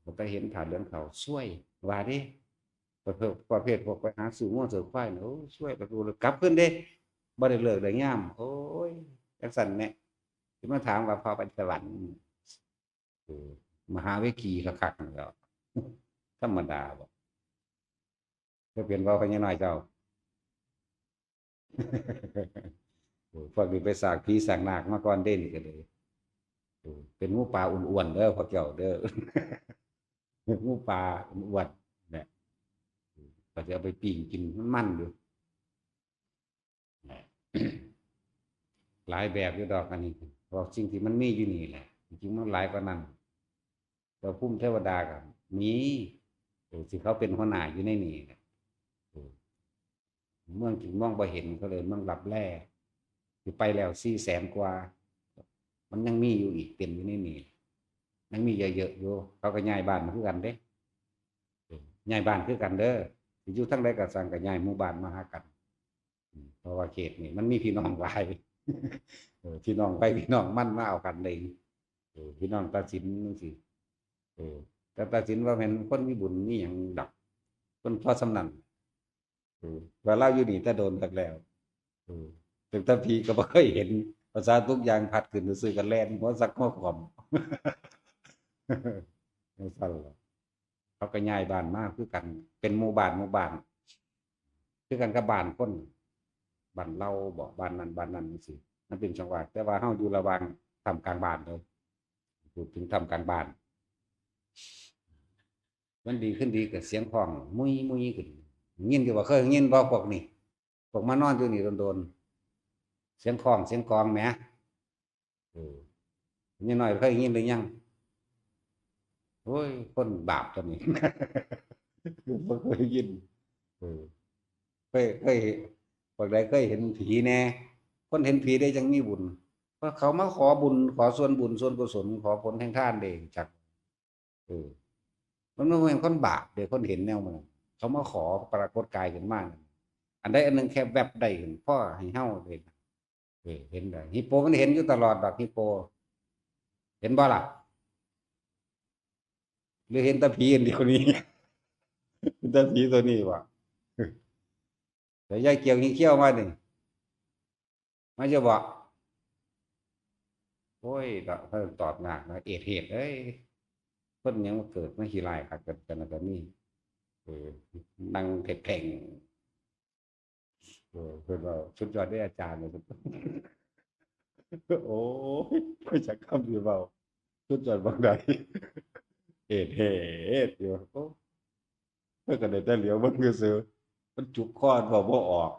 บ่เคยเห็นพระเหลืองเขา ซวย ว่าเด้ ประเภท ประเภทพวกไปหาซื้องัวซื้อควายน่ะ โอ้ ซวย ไปดูเลย กลับคืนเด้ บ่ได้เลิกได้ยาม โอ้ย จังซั่นแหละ สิมาถามว่าพอไปสวรรค์ เออ มหาเวทีคักๆนั่นแหล้ว ธรรมดาบ่ ก็เป็นว่าพญาน้อยเจ้า เออ พวกนี้ไปสากผีสากนาคมาก่อนเด้นี่ก็เลย เออ เป็นงูป่าอ้วนๆเด้อพวกเจ้าเด้อ งูป่าอ้วนๆเนี่ย เออ ก็จะเอาไปปิ้งกิน มันๆอยู่ หลายแบบอยู่ดอกอันนี้ บอกสิ่งที่มันมีอยู่นี่แหละ จริงๆมันหลายกว่านั้น แต่ภูมิเทวดาก็มี เออ ที่เขาเป็นหัวหน้าอยู่ในนี่แหละ เออ เมืองที่มองบ่เห็นเขาเลยเมืองลับแล ที่ไปแล้วสี่แสนกว่า มันยังมีอยู่อีกเต็มอยู่ในนี่ ยังมีเยอะๆอยู่ เขาก็ย้ายบ้านมาคือกันเด้ เออ ย้ายบ้านคือกันเด้อ สิอยู่ทางใดก็สั่งก็ย้ายหมู่บ้านมาหากัน อืม เพราะว่าเขตนี่มันมีพี่น้องหลาย เออ พี่น้องไปพี่น้องมันมาเอากันเอง เออ พี่น้องตัดสินจังซี่ เออ แต่ตัดสินว่าเป็นคนมีบุญมีหยังดอก คนพอส่ำนั้น เออ ว่าลาวอยู่นี่แต่โดนคักแล้ว เออ ตั้งแต่ผีก็บ่เคยเห็น ภาษาทุกอย่างพัดขึ้นซื่อๆก็แล่นหัวสักหัวขวม จังซั่นล่ะ เขาก็ย้ายบ้านมาคือกัน เป็นหมู่บ้านหมู่บ้าน คือกันกับบ้านคน บ้านลาวบ่ บ้านนั้นบ้านนั้นจังซี่ มันเป็นจังหวัด แต่ว่าเฮาอยู่ระหว่างท่ามกลางบ้านเลย พูดถึงท่ามกลางบ้าน วันดีคืนดีก็เสียงฮ้องมุยมุยขึ้น ยินอยู่บ่ เคยยินบ่พวกนี้ พวกมานอนอยู่นี่โดนๆ เสียงฮ้องเสียงกลองแหม เออ ยายน้อยเคยยินหรือยัง โอ้ย คนบาปตัวนี้ บ่เคยยิน เออ เคย เคย พวกใดเคยเห็นผีแน่ คนเห็นผีได้จั่งมีบุญ เพราะเขามาขอบุญ ขอส่วนบุญส่วนกุศล ขอผลแห่งทานเด้ จัก เออ มันบ่แม่นคนบาปเด้ คนเห็นแนวมัน เขามาขอปรากฏกายขึ้นมา อันใดอันหนึ่งแค่แวบได้ขึ้น พอให้เฮาได้ เออ เห็นได้ ฮิปโปมันเห็นอยู่ตลอดดอก ฮิปโป เห็นบ่ล่ะ หรือเห็นแต่ผีอันเดียวนี้ เห็นแต่ผีตัวนี้บ่ แต่ยายเกี่ยวนี่เขี้ยวมานี่ มาจะบอก โอ้ย ก็เพิ่นตอบยากนะ เอดเหตุเอ้ย คนหยังมาเกิดมาขี้ร้ายคักกัน กันแล้วก็มี เออ นั่งแผ่งๆ เออ เพิ่นว่าสุดยอดเด้ออาจารย์ โอ้ย บ่จักคำสิเว้า สุดยอดบางใด เอดเฮดอยู่ โอ้ เพิ่นก็ได้แต่เหลียวเบิ่งซื่อๆ มันจุกคอเว้าบ่ออก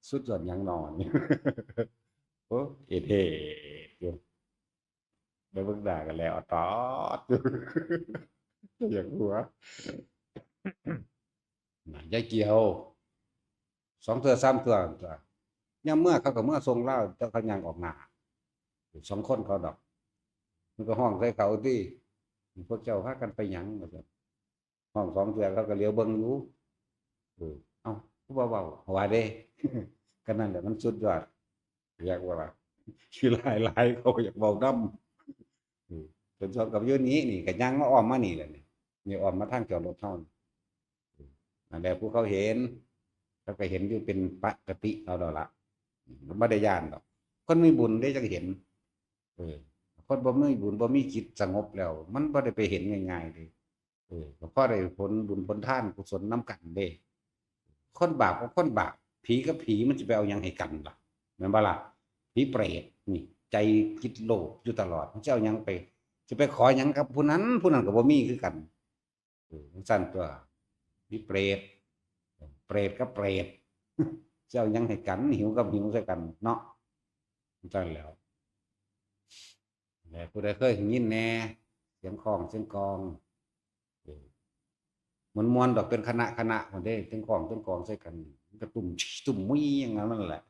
สุดยอดหยังน้อนี่ โอ้ เอดเฮดอยู่ ได้เบิ่งหน้ากันแล้วตอดอยู่ อยากหัว ยายเกี่ยว สองเทื่อสามเทื่อตัวยามเมือเขาก็เมือส่งลาว แต่เขาย่างออกหน้า สองคนเขาดอก มันก็ฮ้องใส่เขาติ พวกเจ้าพากันไปหยัง ว่าซั่น ฮ้องสองเทื่อเขาก็เหลียวเบิ่งอยู่ เออ เอ้า คือบ่เว้า ว่าเด้ ก็นั่นแหละมันสุดยอด อยากว่าล่ะ ขี้ร้ายหลายเขาอยากเว้านำ อืม จนสองกับอยู่นี้นี่ก็ย่างมาอ้อมมานี่แหละนี่ นี่อ้อมมาทางจอดรถเฮานี่ อืม นั่นแหละผู้เขาเห็น เขาก็เห็นอยู่เป็นปกติเขาแล้วล่ะ อืม มันบ่ได้ย้านดอก คนมีบุญเด้จั่งเห็น เออ คนบ่มีบุญบ่มีจิตสงบแล้ว มันบ่ได้ไปเห็นง่ายๆเด้ เออ ก็พอได้ผลบุญผลทานกุศลนำกันเด้ คนบาปกับคนบาป ผีกับผีมันจะไปเอาหยังให้กันล่ะ แม่นบ่ล่ะ ผีเปรตนี่ ใจคิดโลภอยู่ตลอด มันจะเอาหยังไป จะไปขอหยังกับผู้นั้น ผู้นั้นก็บ่มีคือกัน เออ จั่งซั่นตัวย ผีเปรต เปรตกับเปรต จะเอาหยังให้กัน หิวกับหิวใส่กันเนาะ จั่งซั่นแหล้ว และผู้ใดเคยได้ยินแหน่ เสียงค้องเสียงกลอง เออ ม่วนๆดอก เป็นคณะคณะพุ้นเด้ เสียงค้องเสียงกลองใส่กัน มันก็ตุ้มตุ้มมุ้ยอย่างนั้นนั่นแหละ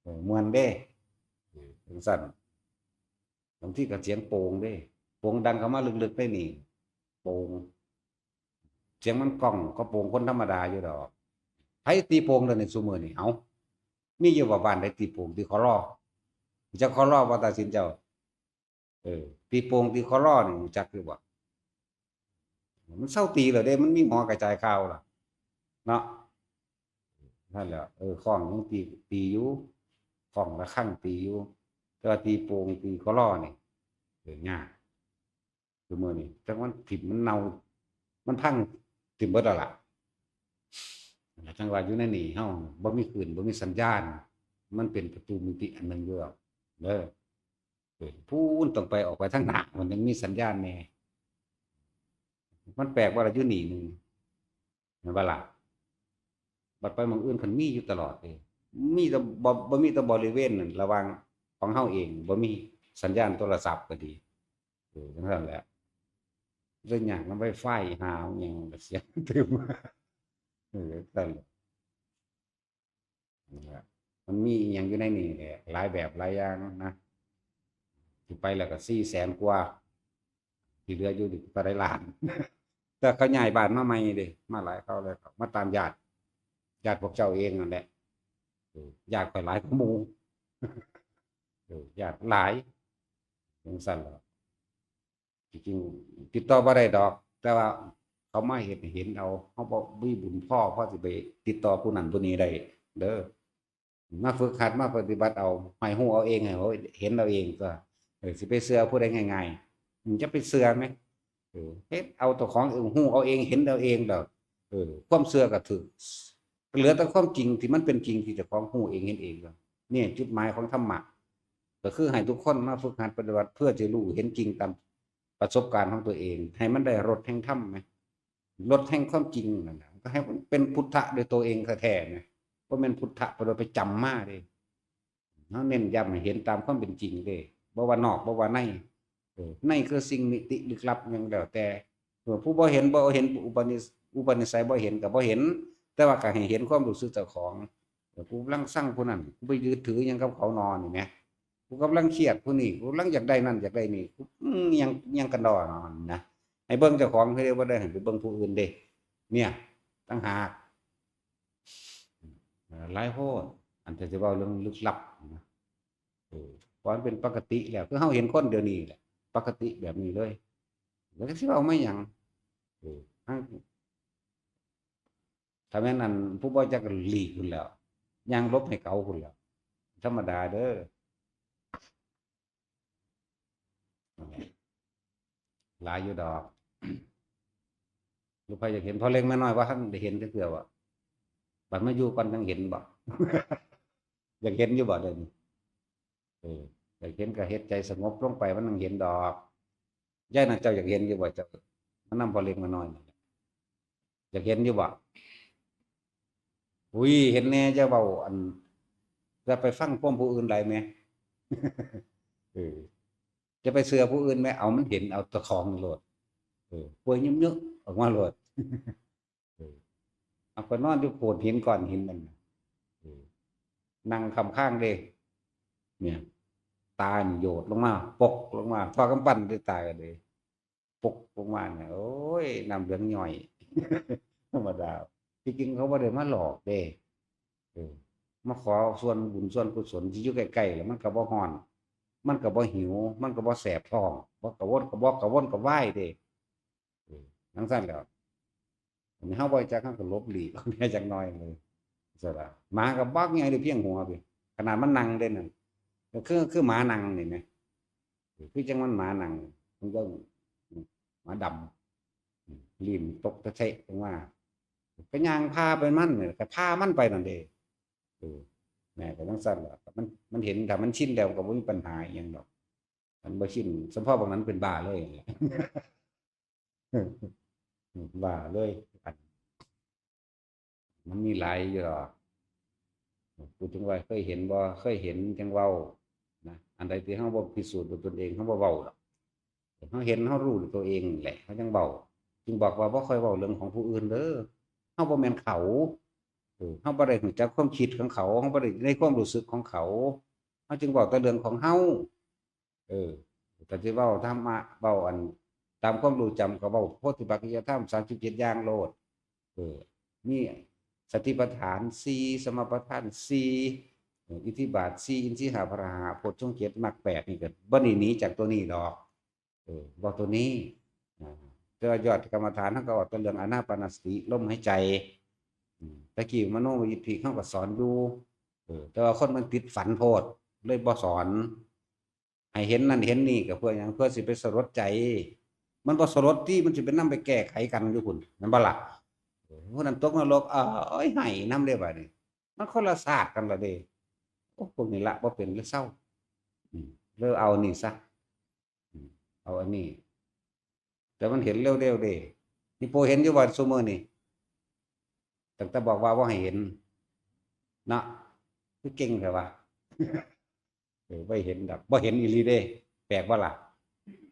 เออ ม่วนเด้ เออ จั่งซั่น บางทีก็เสียงโป่งเด้ โป่งดังเข้ามาลึกๆได้นี่ โป่ง เสียงมันก้องก็โป่งคนธรรมดาอยู่ดอก ไผตีโป่งเดี๋ยวนี้ซุมื้อนี่ เอ้า มีอยู่บ่บ้านใดตีโป่ง ตีขอลอ จักขอลอบ่ ตาสินเจ้า เออ ตีโป่ง ตีขอลอนี่รู้จักอยู่บ่ มันเซาตีแล้วเด้ มันมีหอกระจายข่าวล่ะ เนาะ นั่นแหละ เออ ค้องยังตี ตีอยู่ ค้องระฆังตีอยู่ แต่ว่าตีโป่ง ตีขอลอนี่ เออ ยาก ซุมื้อนี้ จักมันถิ่มมันเน่า มันพังถิ่มเบิดแล้วล่ะ จั่งว่าอยู่ในนี่เฮาบ่มีคลื่น บ่มีสัญญาณ มันเป็นประตูมิติอันหนึ่งอยู่ดอก เด้อ เออ พู้นต้องไป ออกไปทางหน้า มันยังมีสัญญาณแหน่ มันแปลกว่าล่ะ อยู่นี่หนึ่ง แม่นบ่ล่ะ บัดไปหม่องอื่นเพิ่นมีอยู่ตลอดเด้ มีแต่บ่ บ่มีแต่บริเวณนั้น ระหว่างของเฮาเอง บ่มีสัญญาณโทรศัพท์ก็ดี เออ จั่งซั่นแหละ เรื่องหยังนำ Wi-Fi หาหยังก็เสียงตื่ม เออ จั่งซั่นแหละ นั่นแหละ มันมีอีหยังอยู่ในนี่แหละ หลายแบบหลายอย่างนะ สิไปแล้วก็สี่แสนกว่า ที่เหลืออยู่นี่ก็ได้ล้าน แต่เขาย้ายบ้านมาใหม่เด้ มาหลายคราวแล้ว มาตามญาติ ญาติพวกเจ้าเองนั่นแหละ เออ ญาติข้อยหลายกว่าหมู่ เออ ญาติหลาย จั่งซั่นล่ะ จริงๆ ติดต่อบ่ได้ดอก แต่ว่าเขามาเฮ็ดให้เห็นเอา เฮาบ่มีบุญพอ พอสิไปติดต่อผู้นั้นผู้นี้ได้เด้อ มาฝึกหัด มาปฏิบัติเอา ให้ฮู้เอาเอง ให้เห็นเอาเองตั๊ว เออ สิไปเชื่อผู้ใดง่ายๆ อืม จะไปเชื่อแหม เออ เฮ็ดเอาเจ้าของเอง ฮู้เอาเอง เห็นเอาเองดอก เออ ความเชื่อก็ถืก เหลือแต่ความจริงที่มันเป็นจริงที่เจ้าของฮู้เองเห็นเองตั๊ว นี่จุดหมายของธรรมะ ก็คือให้ทุกคนมาฝึกหัดปฏิบัติเพื่อจะรู้เห็นจริงตามประสบการณ์ของตัวเอง ให้มันได้รสแห่งธรรมไหม รสแห่งความจริงนั่นน่ะ ก็ให้มันเป็นพุทธะโดยตัวเองแท้ๆนะ บ่แม่นพุทธะไปโดยไปจำมาเด้ เฮาเน้นย้ำให้เห็นตามความเป็นจริงเด้ บ่ว่านอก บ่ว่าใน เออ ในคือสิ่งมิติลึกลับหยังแล้วแต่ เออ ผู้บ่เห็น บ่เห็น อุปนิส-, อุปนิสัยบ่เห็นก็บ่เห็น แต่ว่าก็ให้เห็นความรู้สึกเจ้าของ เออ กูกำลังซังผู้นั้น กูไปยึดถือหยังกับเขานอนี่แหม กูกำลังเครียดผู้นี้ กูกำลังอยากได้นั่นอยากได้นี่ กู อืม หยัง หยังกันดอนอนะ ให้เบิ่งเจ้าของ ให้เรียกว่าได้ ให้ไปเบิ่งผู้อื่นเด้ เนี่ย ต่างหาก เอ่อ หลายโพด อันจะ จะเว้าเรื่องลึกลับนะ เออ เพราะมันเป็นปกติแล้ว คือเฮาเห็นคนเดี๋ยวนี้แหละ ปกติแบบนี้เลย แล้วก็สิเว้ามาหยัง เออ ทั้ง ถ้าแม่นอันผู้บ่จักหลีกพุ้นแหล้ว ย่างหลบให้เขาพุ้นแหล้ว ธรรมดาเด้อ นั่นแหละ หลายอยู่ดอก หรือไผอยากเห็นพ่อเล็กแม่น้อย ว่าท่านได้เห็นจักเทื่อบ่ บัดมาอยู่ก่อนจังเห็นบ่ อยากเห็นอยู่บ่เดี๋ยวนี้ เออ อยากเห็นก็เฮ็ดใจสงบลงไป มันจั่งเห็นดอก ยายน่ะ เจ้าอยากเห็นอยู่บ่ เจ้ามานำพ่อเล็กแม่น้อยนี่ อยากเห็นอยู่บ่ อุ้ย เห็นแน่ อย่าเว้า อัน อย่าไปฟังความผู้อื่นหลายแหม เออ จะไปเชื่อผู้อื่นแหม เอามันเห็นเอาเจ้าของโลด เออ ป่วยเยิบๆ ออกมาโลด เออ เอาไปนอนอยู่โขดหินก้อนหินนั่นน่ะ เออ นั่งค้ำค้างเด้ เนี่ย ตานี่โยดลงมา ปกลงมา พอกำปั้นด้วยตากันเลย ปกลงมาเนี่ย โอ้ย น้ำเหลืองย่อย ธรรมดา ที่จริงเขาบ่ได้มาหลอกเด้ เออ มาขอส่วนบุญส่วนกุศลที่อยู่ใกล้ๆ แล้วมันก็บ่ฮ้อน มันก็บ่หิว มันก็บ่แสบท้อง บ่กระวนกระวอกกระวนกระวายเด้ เออ จั่งซั้นแหล้ว อันนี้เฮาบ่จัก เฮาก็หลบหลีกออกแหน่จักหน่อยเลย ซั่นล่ะ หมาก็บักใหญ่เลยเพียงหัวพี่ ขนาดมันนั่งเด้นั่น ก็คือ คือหมานั่งนี่แหม เออ คือจั่งมันหมานั่ง มันก็ หมาดำ อืม ลิ้นตกตะเทะลงมา ก็ย่างผ่าไปมันเนี่ย ก็ผ่ามันไปนั่นเด้ เออ แม่ก็จั่งซั้นล่ะ มัน มันเห็น ถ้ามันชินแล้วก็บ่มีปัญหาอิหยังดอก มันบ่ชิน สำเพาะบางนั้นเป็นบ้าเลย บ้าเลย อัน มันมีหลายอยู่ดอก พูดถึงว่าเคยเห็นบ่ เคยเห็นจั่งเว้านะ อันใดที่เฮาบ่พิสูจน์ด้วยตนเอง เฮาบ่เว้าดอก เฮาเห็น เฮารู้ด้วยตัวเองแหละ เฮาจั่งเว้า จึงบอกว่าบ่ค่อยเว้าเรื่องของผู้อื่นเด้อ เฮาบ่แม่นเขา เออ เฮาบ่ได้รู้จักความคิดของเขา เฮาบ่ได้ในความรู้สึกของเขา เฮาจึงเว้าแต่เรื่องของเฮา เออ ก็สิเว้าธรรมะ เว้าอัน ตามความรู้จำก็เว้าโพธิปักขิยธรรม สามสิบเจ็ด อย่างโลด เออ มีสติปัฏฐานสี่ สมาปัฏฐานสี่ เออ อิทธิบาทสี่ อินทรีย์ห้า พละห้า โพชฌงค์เจ็ด มรรคแปด นี่ก็บ่ได้หนีจากตัวนี้ดอก เออ เว้าตัวนี้ อ่า แต่ว่ายอดกรรมฐานเฮาก็เว้าแต่เรื่องอานาปานสติ ลมหายใจ อืม ตะกี้มโนมยิทธิเฮาก็สอนอยู่ เออ แต่ว่าคนมันติดฝันโพด เลยบ่สอน ให้เห็นนั่นเห็นนี่ก็เพื่อหยัง เพื่อสิไปสลดใจ มันบ่สลดติ มันสิไปนำไปแก้ไขกันอยู่พุ้น แม่นบ่ล่ะ เออ ผู้นั้นตกนรก เอ้ย ไห้นำเด้บัดนี้ มันคนละชาติกันละเด้ โอ้ พวกนี้ละบ่เป็น เลยเซา อืม เลยเอานี่ซะ อืม เอาอันนี้ แต่มันเห็นเร็วๆเด้ นี่โปเห็นอยู่บ่ซุมื้อนี่ ตั้งแต่บอกว่าบ่ให้เห็น เนาะ คือเก่งแท้วะ เออ บ่เห็นดอก บ่เห็นอีหลีเด้ แปลกบ่ล่ะ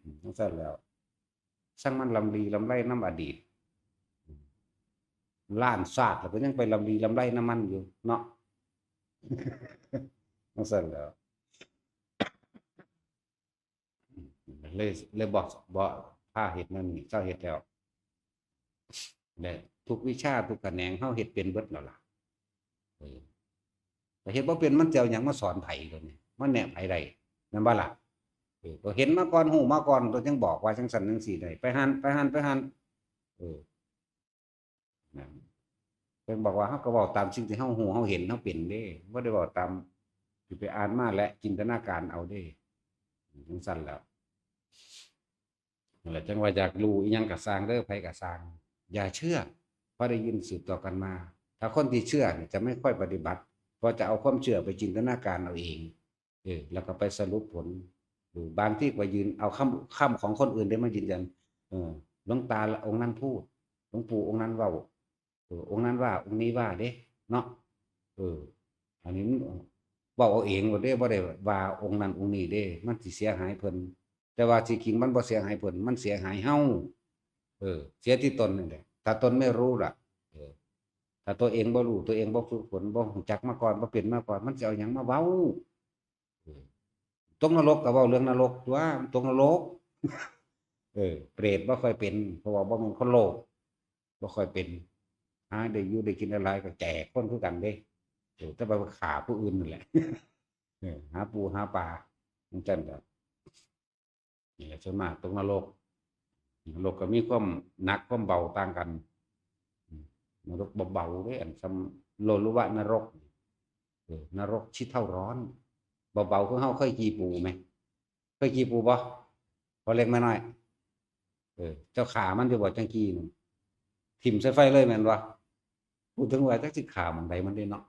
อืม จั่งซั้นแหล้ว ซังมันลำลีลำไรนำอดีต ล้านชาติแล้วก็ยังไปลำลีลำไรนำมันอยู่เนาะ จั่งซั้นแหล้ว เลย เลยบอก บอกพาเฮ็ดแนวนี้ เซาเฮ็ดแล้ว และทุกวิชาทุกแขนงเฮาเฮ็ดเป็นเบิดแล้วล่ะ เออ แต่เฮ็ดบ่เป็นมันสิเอาหยังมาสอนไผ ตัวนี้ มาแนะไผได้ แม่นบ่ล่ะ เออ ก็เห็นมาก่อน ฮู้มาก่อน ตัวจั่งบอกว่าจั่งซั้นจั่งซี้ได้ ไปหั่น ไปหั่น ไปหั่น เออ นะ เพิ่นบอกว่าเฮาก็เว้าตามสิ่งที่เฮาฮู้ เฮาเห็น เฮาเป็นเด้ บ่ได้เว้าตามที่ไปอ่านมาและจินตนาการเอาเด้ จั่งซั้นแหล้ว นั่นแหละ จั่งว่าอยากรู้อิหยังก็ซ่างเด้อ ไผก็ซ่าง อย่าเชื่อ เพราะได้ยินสืบต่อกันมา ถ้าคนที่เชื่อนี่จะไม่ค่อยปฏิบัติ เพราะจะเอาความเชื่อไปจินตนาการเอาเอง เออ แล้วก็ไปสรุปผล หรือบางที่ก็ยืนเอาคำ คำของคนอื่นได้มายืนยัน เออ หลวงตาองค์นั้นพูด หลวงปู่องค์นั้นเว้า เออ องค์นั้นว่า องค์นี้ว่าเด้ เนาะ เออ อันนี้มันเว้าเอาเองโลดเด้ บ่ได้ว่าองค์นั้นองค์นี้เด้ มันสิเสียหายเพิ่น แต่ว่าที่จริงมันบ่เสียหายเพิ่น มันเสียหายเฮา เออ เสียที่ตนนั่นแหละ ถ้าตนไม่รู้ล่ะ เออ ถ้าตัวเองบ่รู้ ตัวเองบ่ฝึกฝน บ่รู้จักมาก่อน บ่เป็นมาก่อน มันสิเอาหยังมาเว้า เออ ตกนรกก็เว้าเรื่องนรกตั๊ว ตกนรก เออ เปรตบ่ค่อยเป็น เพราะว่าบ่แม่นคนโลก บ่ค่อยเป็น หาได้อยู่ได้กินหลายๆ ก็แก่คนคือกันเด้ เออ แต่ว่าไปฆ่าผู้อื่นนั่นแหละ เออ หาปูหาปลา จั่งซั้นแหละ นี่แหละ ส่วนมากตกนรก นรกก็มีความหนักความเบาต่างกัน อืม นรกเบาๆเด้ อันส่ำโลลุวะนรก เออ นรกขี้เถ้าร้อน เบาๆ คือเฮาเคยขี่ปูไหม เคยขี่ปูบ่ พอเล็กมาหน่อย เออ เจ้าฆ่ามันอยู่บ่จั่งซี้นั่น ถิ่มใส่ไฟเลยแม่นบ่ พูดถึงว่าจักสิฆ่าหม่องใดมันเด้เนาะ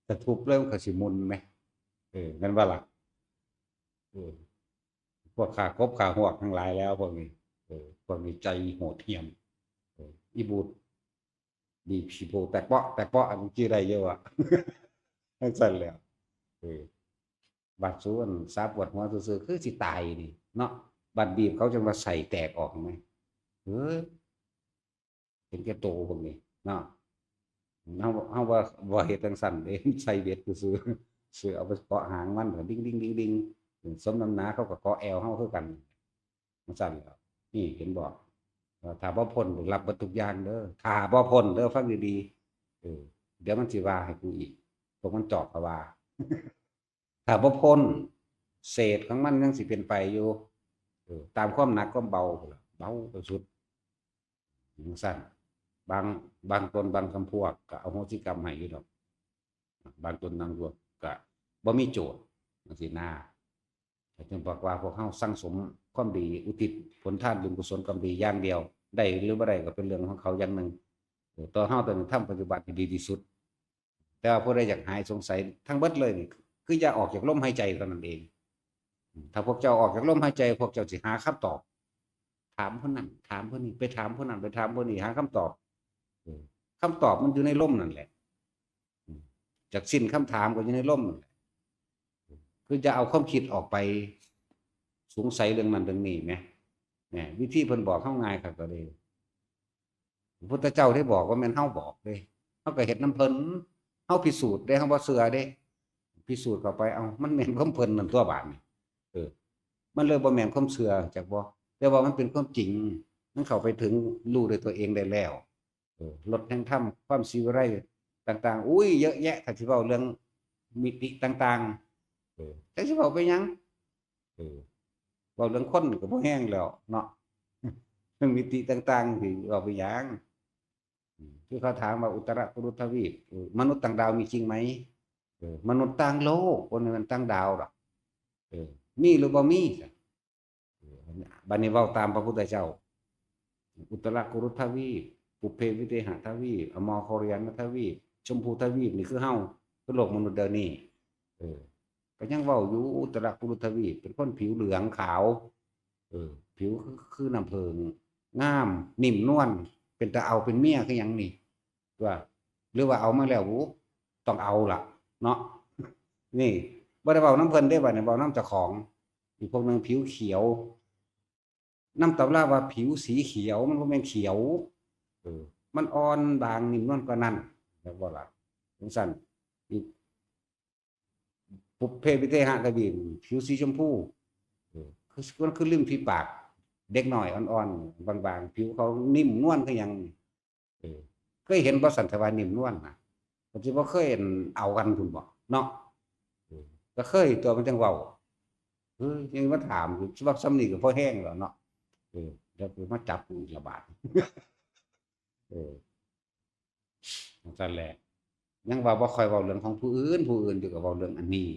ถ้าทุบเลยมันก็สิมุนแหม เออ แม่นบ่ล่ะ เออ พวกฆ่ากบฆ่าฮวกทั้งหลายแล้วพวกนี้ เออ พวกนี้ใจโหดเหี้ยม เออ อีบูด ดีผีโพแตกเปาะ แตกเปาะ อันนี้ได้เยอะอะ จั่งซั้นแหล้ว เออ บาดสูอันสาปวดหัวซื่อๆ คือสิตายนี่เนาะ บาดบีบเขาจนว่าไส้แตกออกแหม เออ เห็นแก่โตพวกนี้เนาะ เฮา เฮาว่า ว่าเฮ็ดจั่งซั้นเด้ ใส่เบ็ดซื่อๆ ซื่อเอาไปเกาะหางมัน ก็ดิ่งๆๆๆ สมน้ำหน้าเขาก็เกาะแอวเฮาคือกัน จั่งซั้นแหล้ว นี่เห็นบ่ เอ่อ ถ้าบ่พ้น รับเบิดทุกอย่างเด้อ ถ้าบ่พ้นเด้อ ฟังดีๆ เออ เดี๋ยวมันสิว่าให้กูอีก พวกมันจอกก็ว่า ถ้าบ่พ้น เศษของมันยังสิเป็นไปอยู่ เออ ตามความหนักความเบา เบาไปสุด จั่งซั้น บาง บางตนบางจำพวกก็อโหสิกรรมให้อยู่ดอก บางตนบางพวกก็บ่มีโจทย์ จั่งซี้นะ ก็จึงบอกว่าพวกเฮาสั่งสมความดี อุทิศผลทานบุญกุศลกรรมดีอย่างเดียว ได้หรือบ่ได้ก็เป็นเรื่องของเขาอย่างหนึ่ง เออ ต่อเฮาตอนนี้ทำปัจจุบันให้ดีที่สุด แต่ว่าผู้ใดอยากหายสงสัยทั้งเบิดเลยนี่ คืออย่าออกจากลมหายใจเท่านั้นเอง ถ้าพวกเจ้าออกจากลมหายใจ พวกเจ้าสิหาคำตอบ ถามผู้นั้น ถามผู้นี้ ไปถามผู้นั้น ไปถามผู้นี้ หาคำตอบ เออ คำตอบมันอยู่ในลมนั่นแหละ อืม จากสิ้นคำถามก็อยู่ในลมนั่นแหละ คือจะเอาความคิดออกไปสงสัยเรื่องนั้นเรื่องนี้แหม เนี่ย วิธีเพิ่นบอกเฮาง่ายคักก็เลย พระพุทธเจ้าได้บอกว่าแม่นเฮาบอกเด้ เฮาก็เฮ็ดนำเพิ่น เฮาพิสูจน์เด้ เฮาบ่เชื่อเด้ พิสูจน์เข้าไป เอ้า มันแม่นความเพิ่นนั่นตั๊วบาดนี่ เออ มันเลยบ่แม่นความเชื่อ จักบ่ แต่ว่ามันเป็นความจริง มันเข้าไปถึงรู้ด้วยตัวเองได้แล้ว เออ รสแห่งธรรม ความศรีวิไลต่างๆ อุ้ย เยอะแยะ ถ้าสิเว้าเรื่องมิติต่างๆ เออ จักสิเว้าไปหยัง เออ เว้าเรื่องคนก็บ่แฮงแล้วเนาะ เรื่องมิติต่างๆ สิเว้าไปหยัง อืม คือเขาถามว่า อุตรกุรุทวีป เออ มนุษย์ต่างดาวมีจริงไหม เออ มนุษย์ต่างโลก บ่แม่นต่างดาวดอก เออ มีหรือบ่มี เออ บัดนี้เว้าตามพระพุทธเจ้า อุตรกุรุทวีป ปุพเพวิเทหทวีป อมรคอริยานทวีป ชมพูทวีป นี่คือเฮา คือโลกมนุษย์เดี๋ยวนี้ เออ ก็ยังเว้าอยู่ อุตรกุรุทวีป เป็นคนผิวเหลืองขาว เออ ผิวคือ คือน้ำผึ้ง งาม นิ่มนวล เป็นตาเอาเป็นเมียคือหยังนี่ ตัว หรือว่าเอามาแล้ว โอ้ ต้องเอาล่ะ เนาะ นี่ บ่ได้เว้านำเพิ่นเด้ บัดนี้เว้านำเจ้าของ อีกพวกหนึ่งผิวเขียว นำตำราว่าผิวสีเขียว มันบ่แม่นเขียว เออ มันอ่อนบางนิ่มนวลกว่านั้น แล้วบ่ล่ะ จั่งซั้น อีก ปุพเพวิเทหทวีป ผิวสีชมพู เออ คือ มันคือริมฝีปาก เด็กน้อยอ่อนๆ บางๆ ผิวเขานิ่มนวลคือหยัง เออ เคยเห็นบ่ สันทวานิ่มนวลนะ ก็สิบ่เคยเอากันพุ้นบ่เนาะ เออ ก็เคยตัว มันจั่งเว้า เออ ยังมาถามอยู่ สิว่าส่ำนี้ก็พอแฮงแล้วเนาะ เออ เดี๋ยวกูมาจับกูอีกละบาด เออ จั่งซั้นแหละ ยังว่าบ่ค่อยเว้าเรื่องของผู้อื่น ผู้อื่นอยู่ก็เว้าเรื่องอันนี้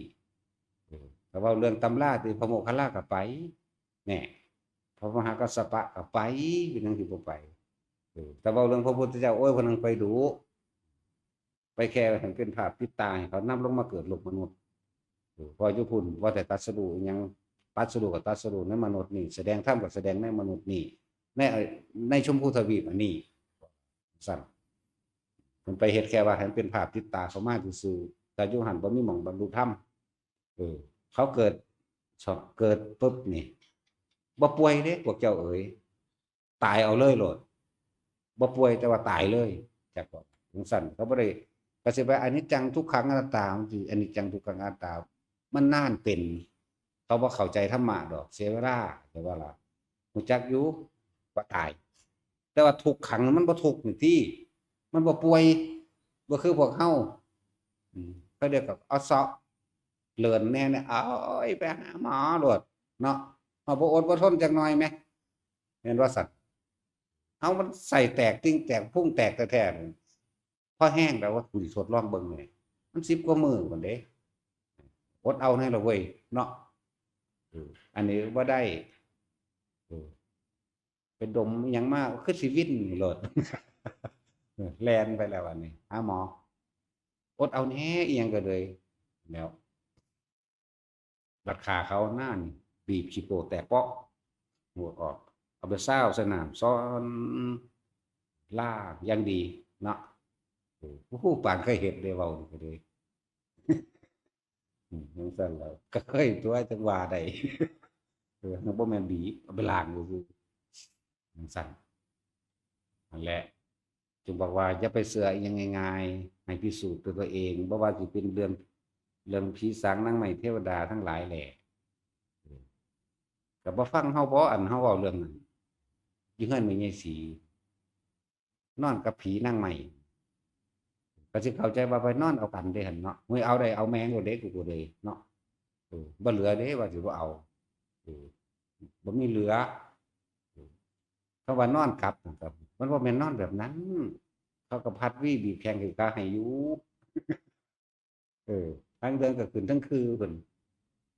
เออ ถ้าเว้าเรื่องตำราที่พระโมคคัลลาก็ไป แน่ พระมหากัสสปะก็ไป เป็นหยังสิบ่ไป เออ แต่เว้าเรื่องพระพุทธเจ้า โอ้ย เพิ่นนั่งไปดู ไปแค่ให้เป็นภาพติดตาให้เขานำลงมาเกิดโลกมนุษย์ เออ พออยู่พุ้นว่าแต่ตรัสรู้อิหยัง ตรัสรู้ก็ตรัสรู้ในมนุษย์นี่ แสดงธรรมก็แสดงในมนุษย์นี่ ใน ในชมพูทวีปอันนี้ ซั่น เพิ่นไปเฮ็ดแค่ว่าให้มันเป็นภาพติดตาเขามาซื่อๆ แต่อยู่หั่นบ่มีหม่องบรรลุธรรม เออ เขาเกิด เกิดปุ๊บนี่ บ่ป่วยเด้ พวกเจ้าเอ๋ย ตายเอาเลยโลด บ่ป่วยแต่ว่าตายเลย จักว่าจั่งซั้น เขาบ่ได้ ก็สิไปอนิจจังทุกขังอนัตตา มันสิอนิจจังทุกขังอนัตตา มันนานเป็น เขาบ่เข้าใจธรรมะดอก เสียเวลา แต่ว่าล่ะ รู้จักอยู่ว่าตาย แต่ว่าทุกข์ขังมันบ่ทุกข์นี่ติ มันบ่ป่วย บ่คือพวกเฮา อืม เขาเรียกกับเอาเซาะเลินแน่เนี่ย เอาไปหาหมอโลดเนาะ เอาบ่อดบ่ทนจักหน่อยแหม แม่นว่าซั่น เฮามันไส้แตกติ่งแตกพุงแตกแท้ๆ พอแฮงแล้วว่ากูสิทดลองเบิ่งนี่ มันสิบกว่ามื้อพุ้นเด้ อดเอาแน่ละเว้ย เนาะ เออ อันนี้บ่ได้ เออ ไปดมอิหยังมา คือสิวินโลด แล่นไปแล้วอันนี้ หาหมอ อดเอาแหน่อิหยังก็เลย แล้ว บัดขาเขาหน้านี่ บีบขี้โป้แตกเปาะ หัวออก เอาไปซาวใส่น้ำ ซ้อน ล้างอย่างดีเนาะ โอ้โห ปานเคยเฮ็ดเลย เว้าก็เลย อืม จังซั่นแหล้ว ก็เคยตัวจังว่าได้ เออ มันบ่แม่นบีบ เอาไปล้างซื่อๆ จังซั่น นั่นแหละ จึงบอกว่าอย่าไปเชื่ออิหยังง่ายๆ ให้พิสูจน์ด้วยตัวเอง บ่ว่าสิเป็นเรื่อง เรื่องผีสางนางไม้เทวดาทั้งหลายแหละ เออ ก็บ่ฟังเฮาบ่ อันเฮาเว้าเรื่องนั้น อยู่เฮือนแม่ใหญ่ศรี นอนกับผีนางไม้ ก็สิเข้าใจว่าไปนอนเอากันเด้หั่นเนาะ เฮ้ย เอาได้เอาแม่งโลดเด้ กูก็เลยเนาะ เออ บ่เหลือเด้ ว่าสิบ่เอา เออ บ่มีเหลือ เออ คำว่านอนกลับนะครับ มันบ่แม่นนอนแบบนั้น เขาก็พัดวีบีบแข้งบีบขาให้อยู่ เออ ทั้งเทิงก็ขึ้นทั้งคือเพิ่น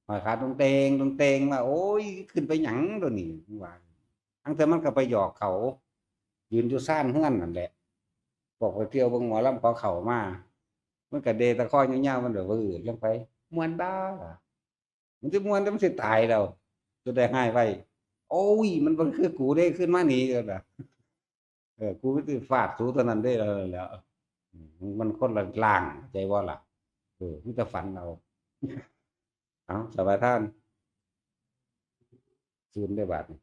ห้อยขาตรงเตงตรงเตงมา โอ้ย ขึ้นไปหยังตัวนี้ ว่า ทั้งเทิงมันก็ไปหยอกเขา ยืนอยู่ซ่านเฮือนนั่นแหละ บอกไปเที่ยวเบิ่งหมอลำขอเข้ามา มันก็เดตะคอยยาวๆ มันแบบว่า เออ ลงไป ม่วนบ่ล่ะ มันสิม่วนแต่มันสิตายแล้ว จะได้หายไว โอ้ย มันบ่คือกูเด้ ขึ้นมาหนีแล้วนะ เออ กูสิฟาดสูเท่านั้นเด้ แล้ว แล้ว อืม มันคนละล่าง เข้าใจบ่ล่ะ เออ มีแต่ฝันเอา เอา สบายท่าน คืนได้บาดนี้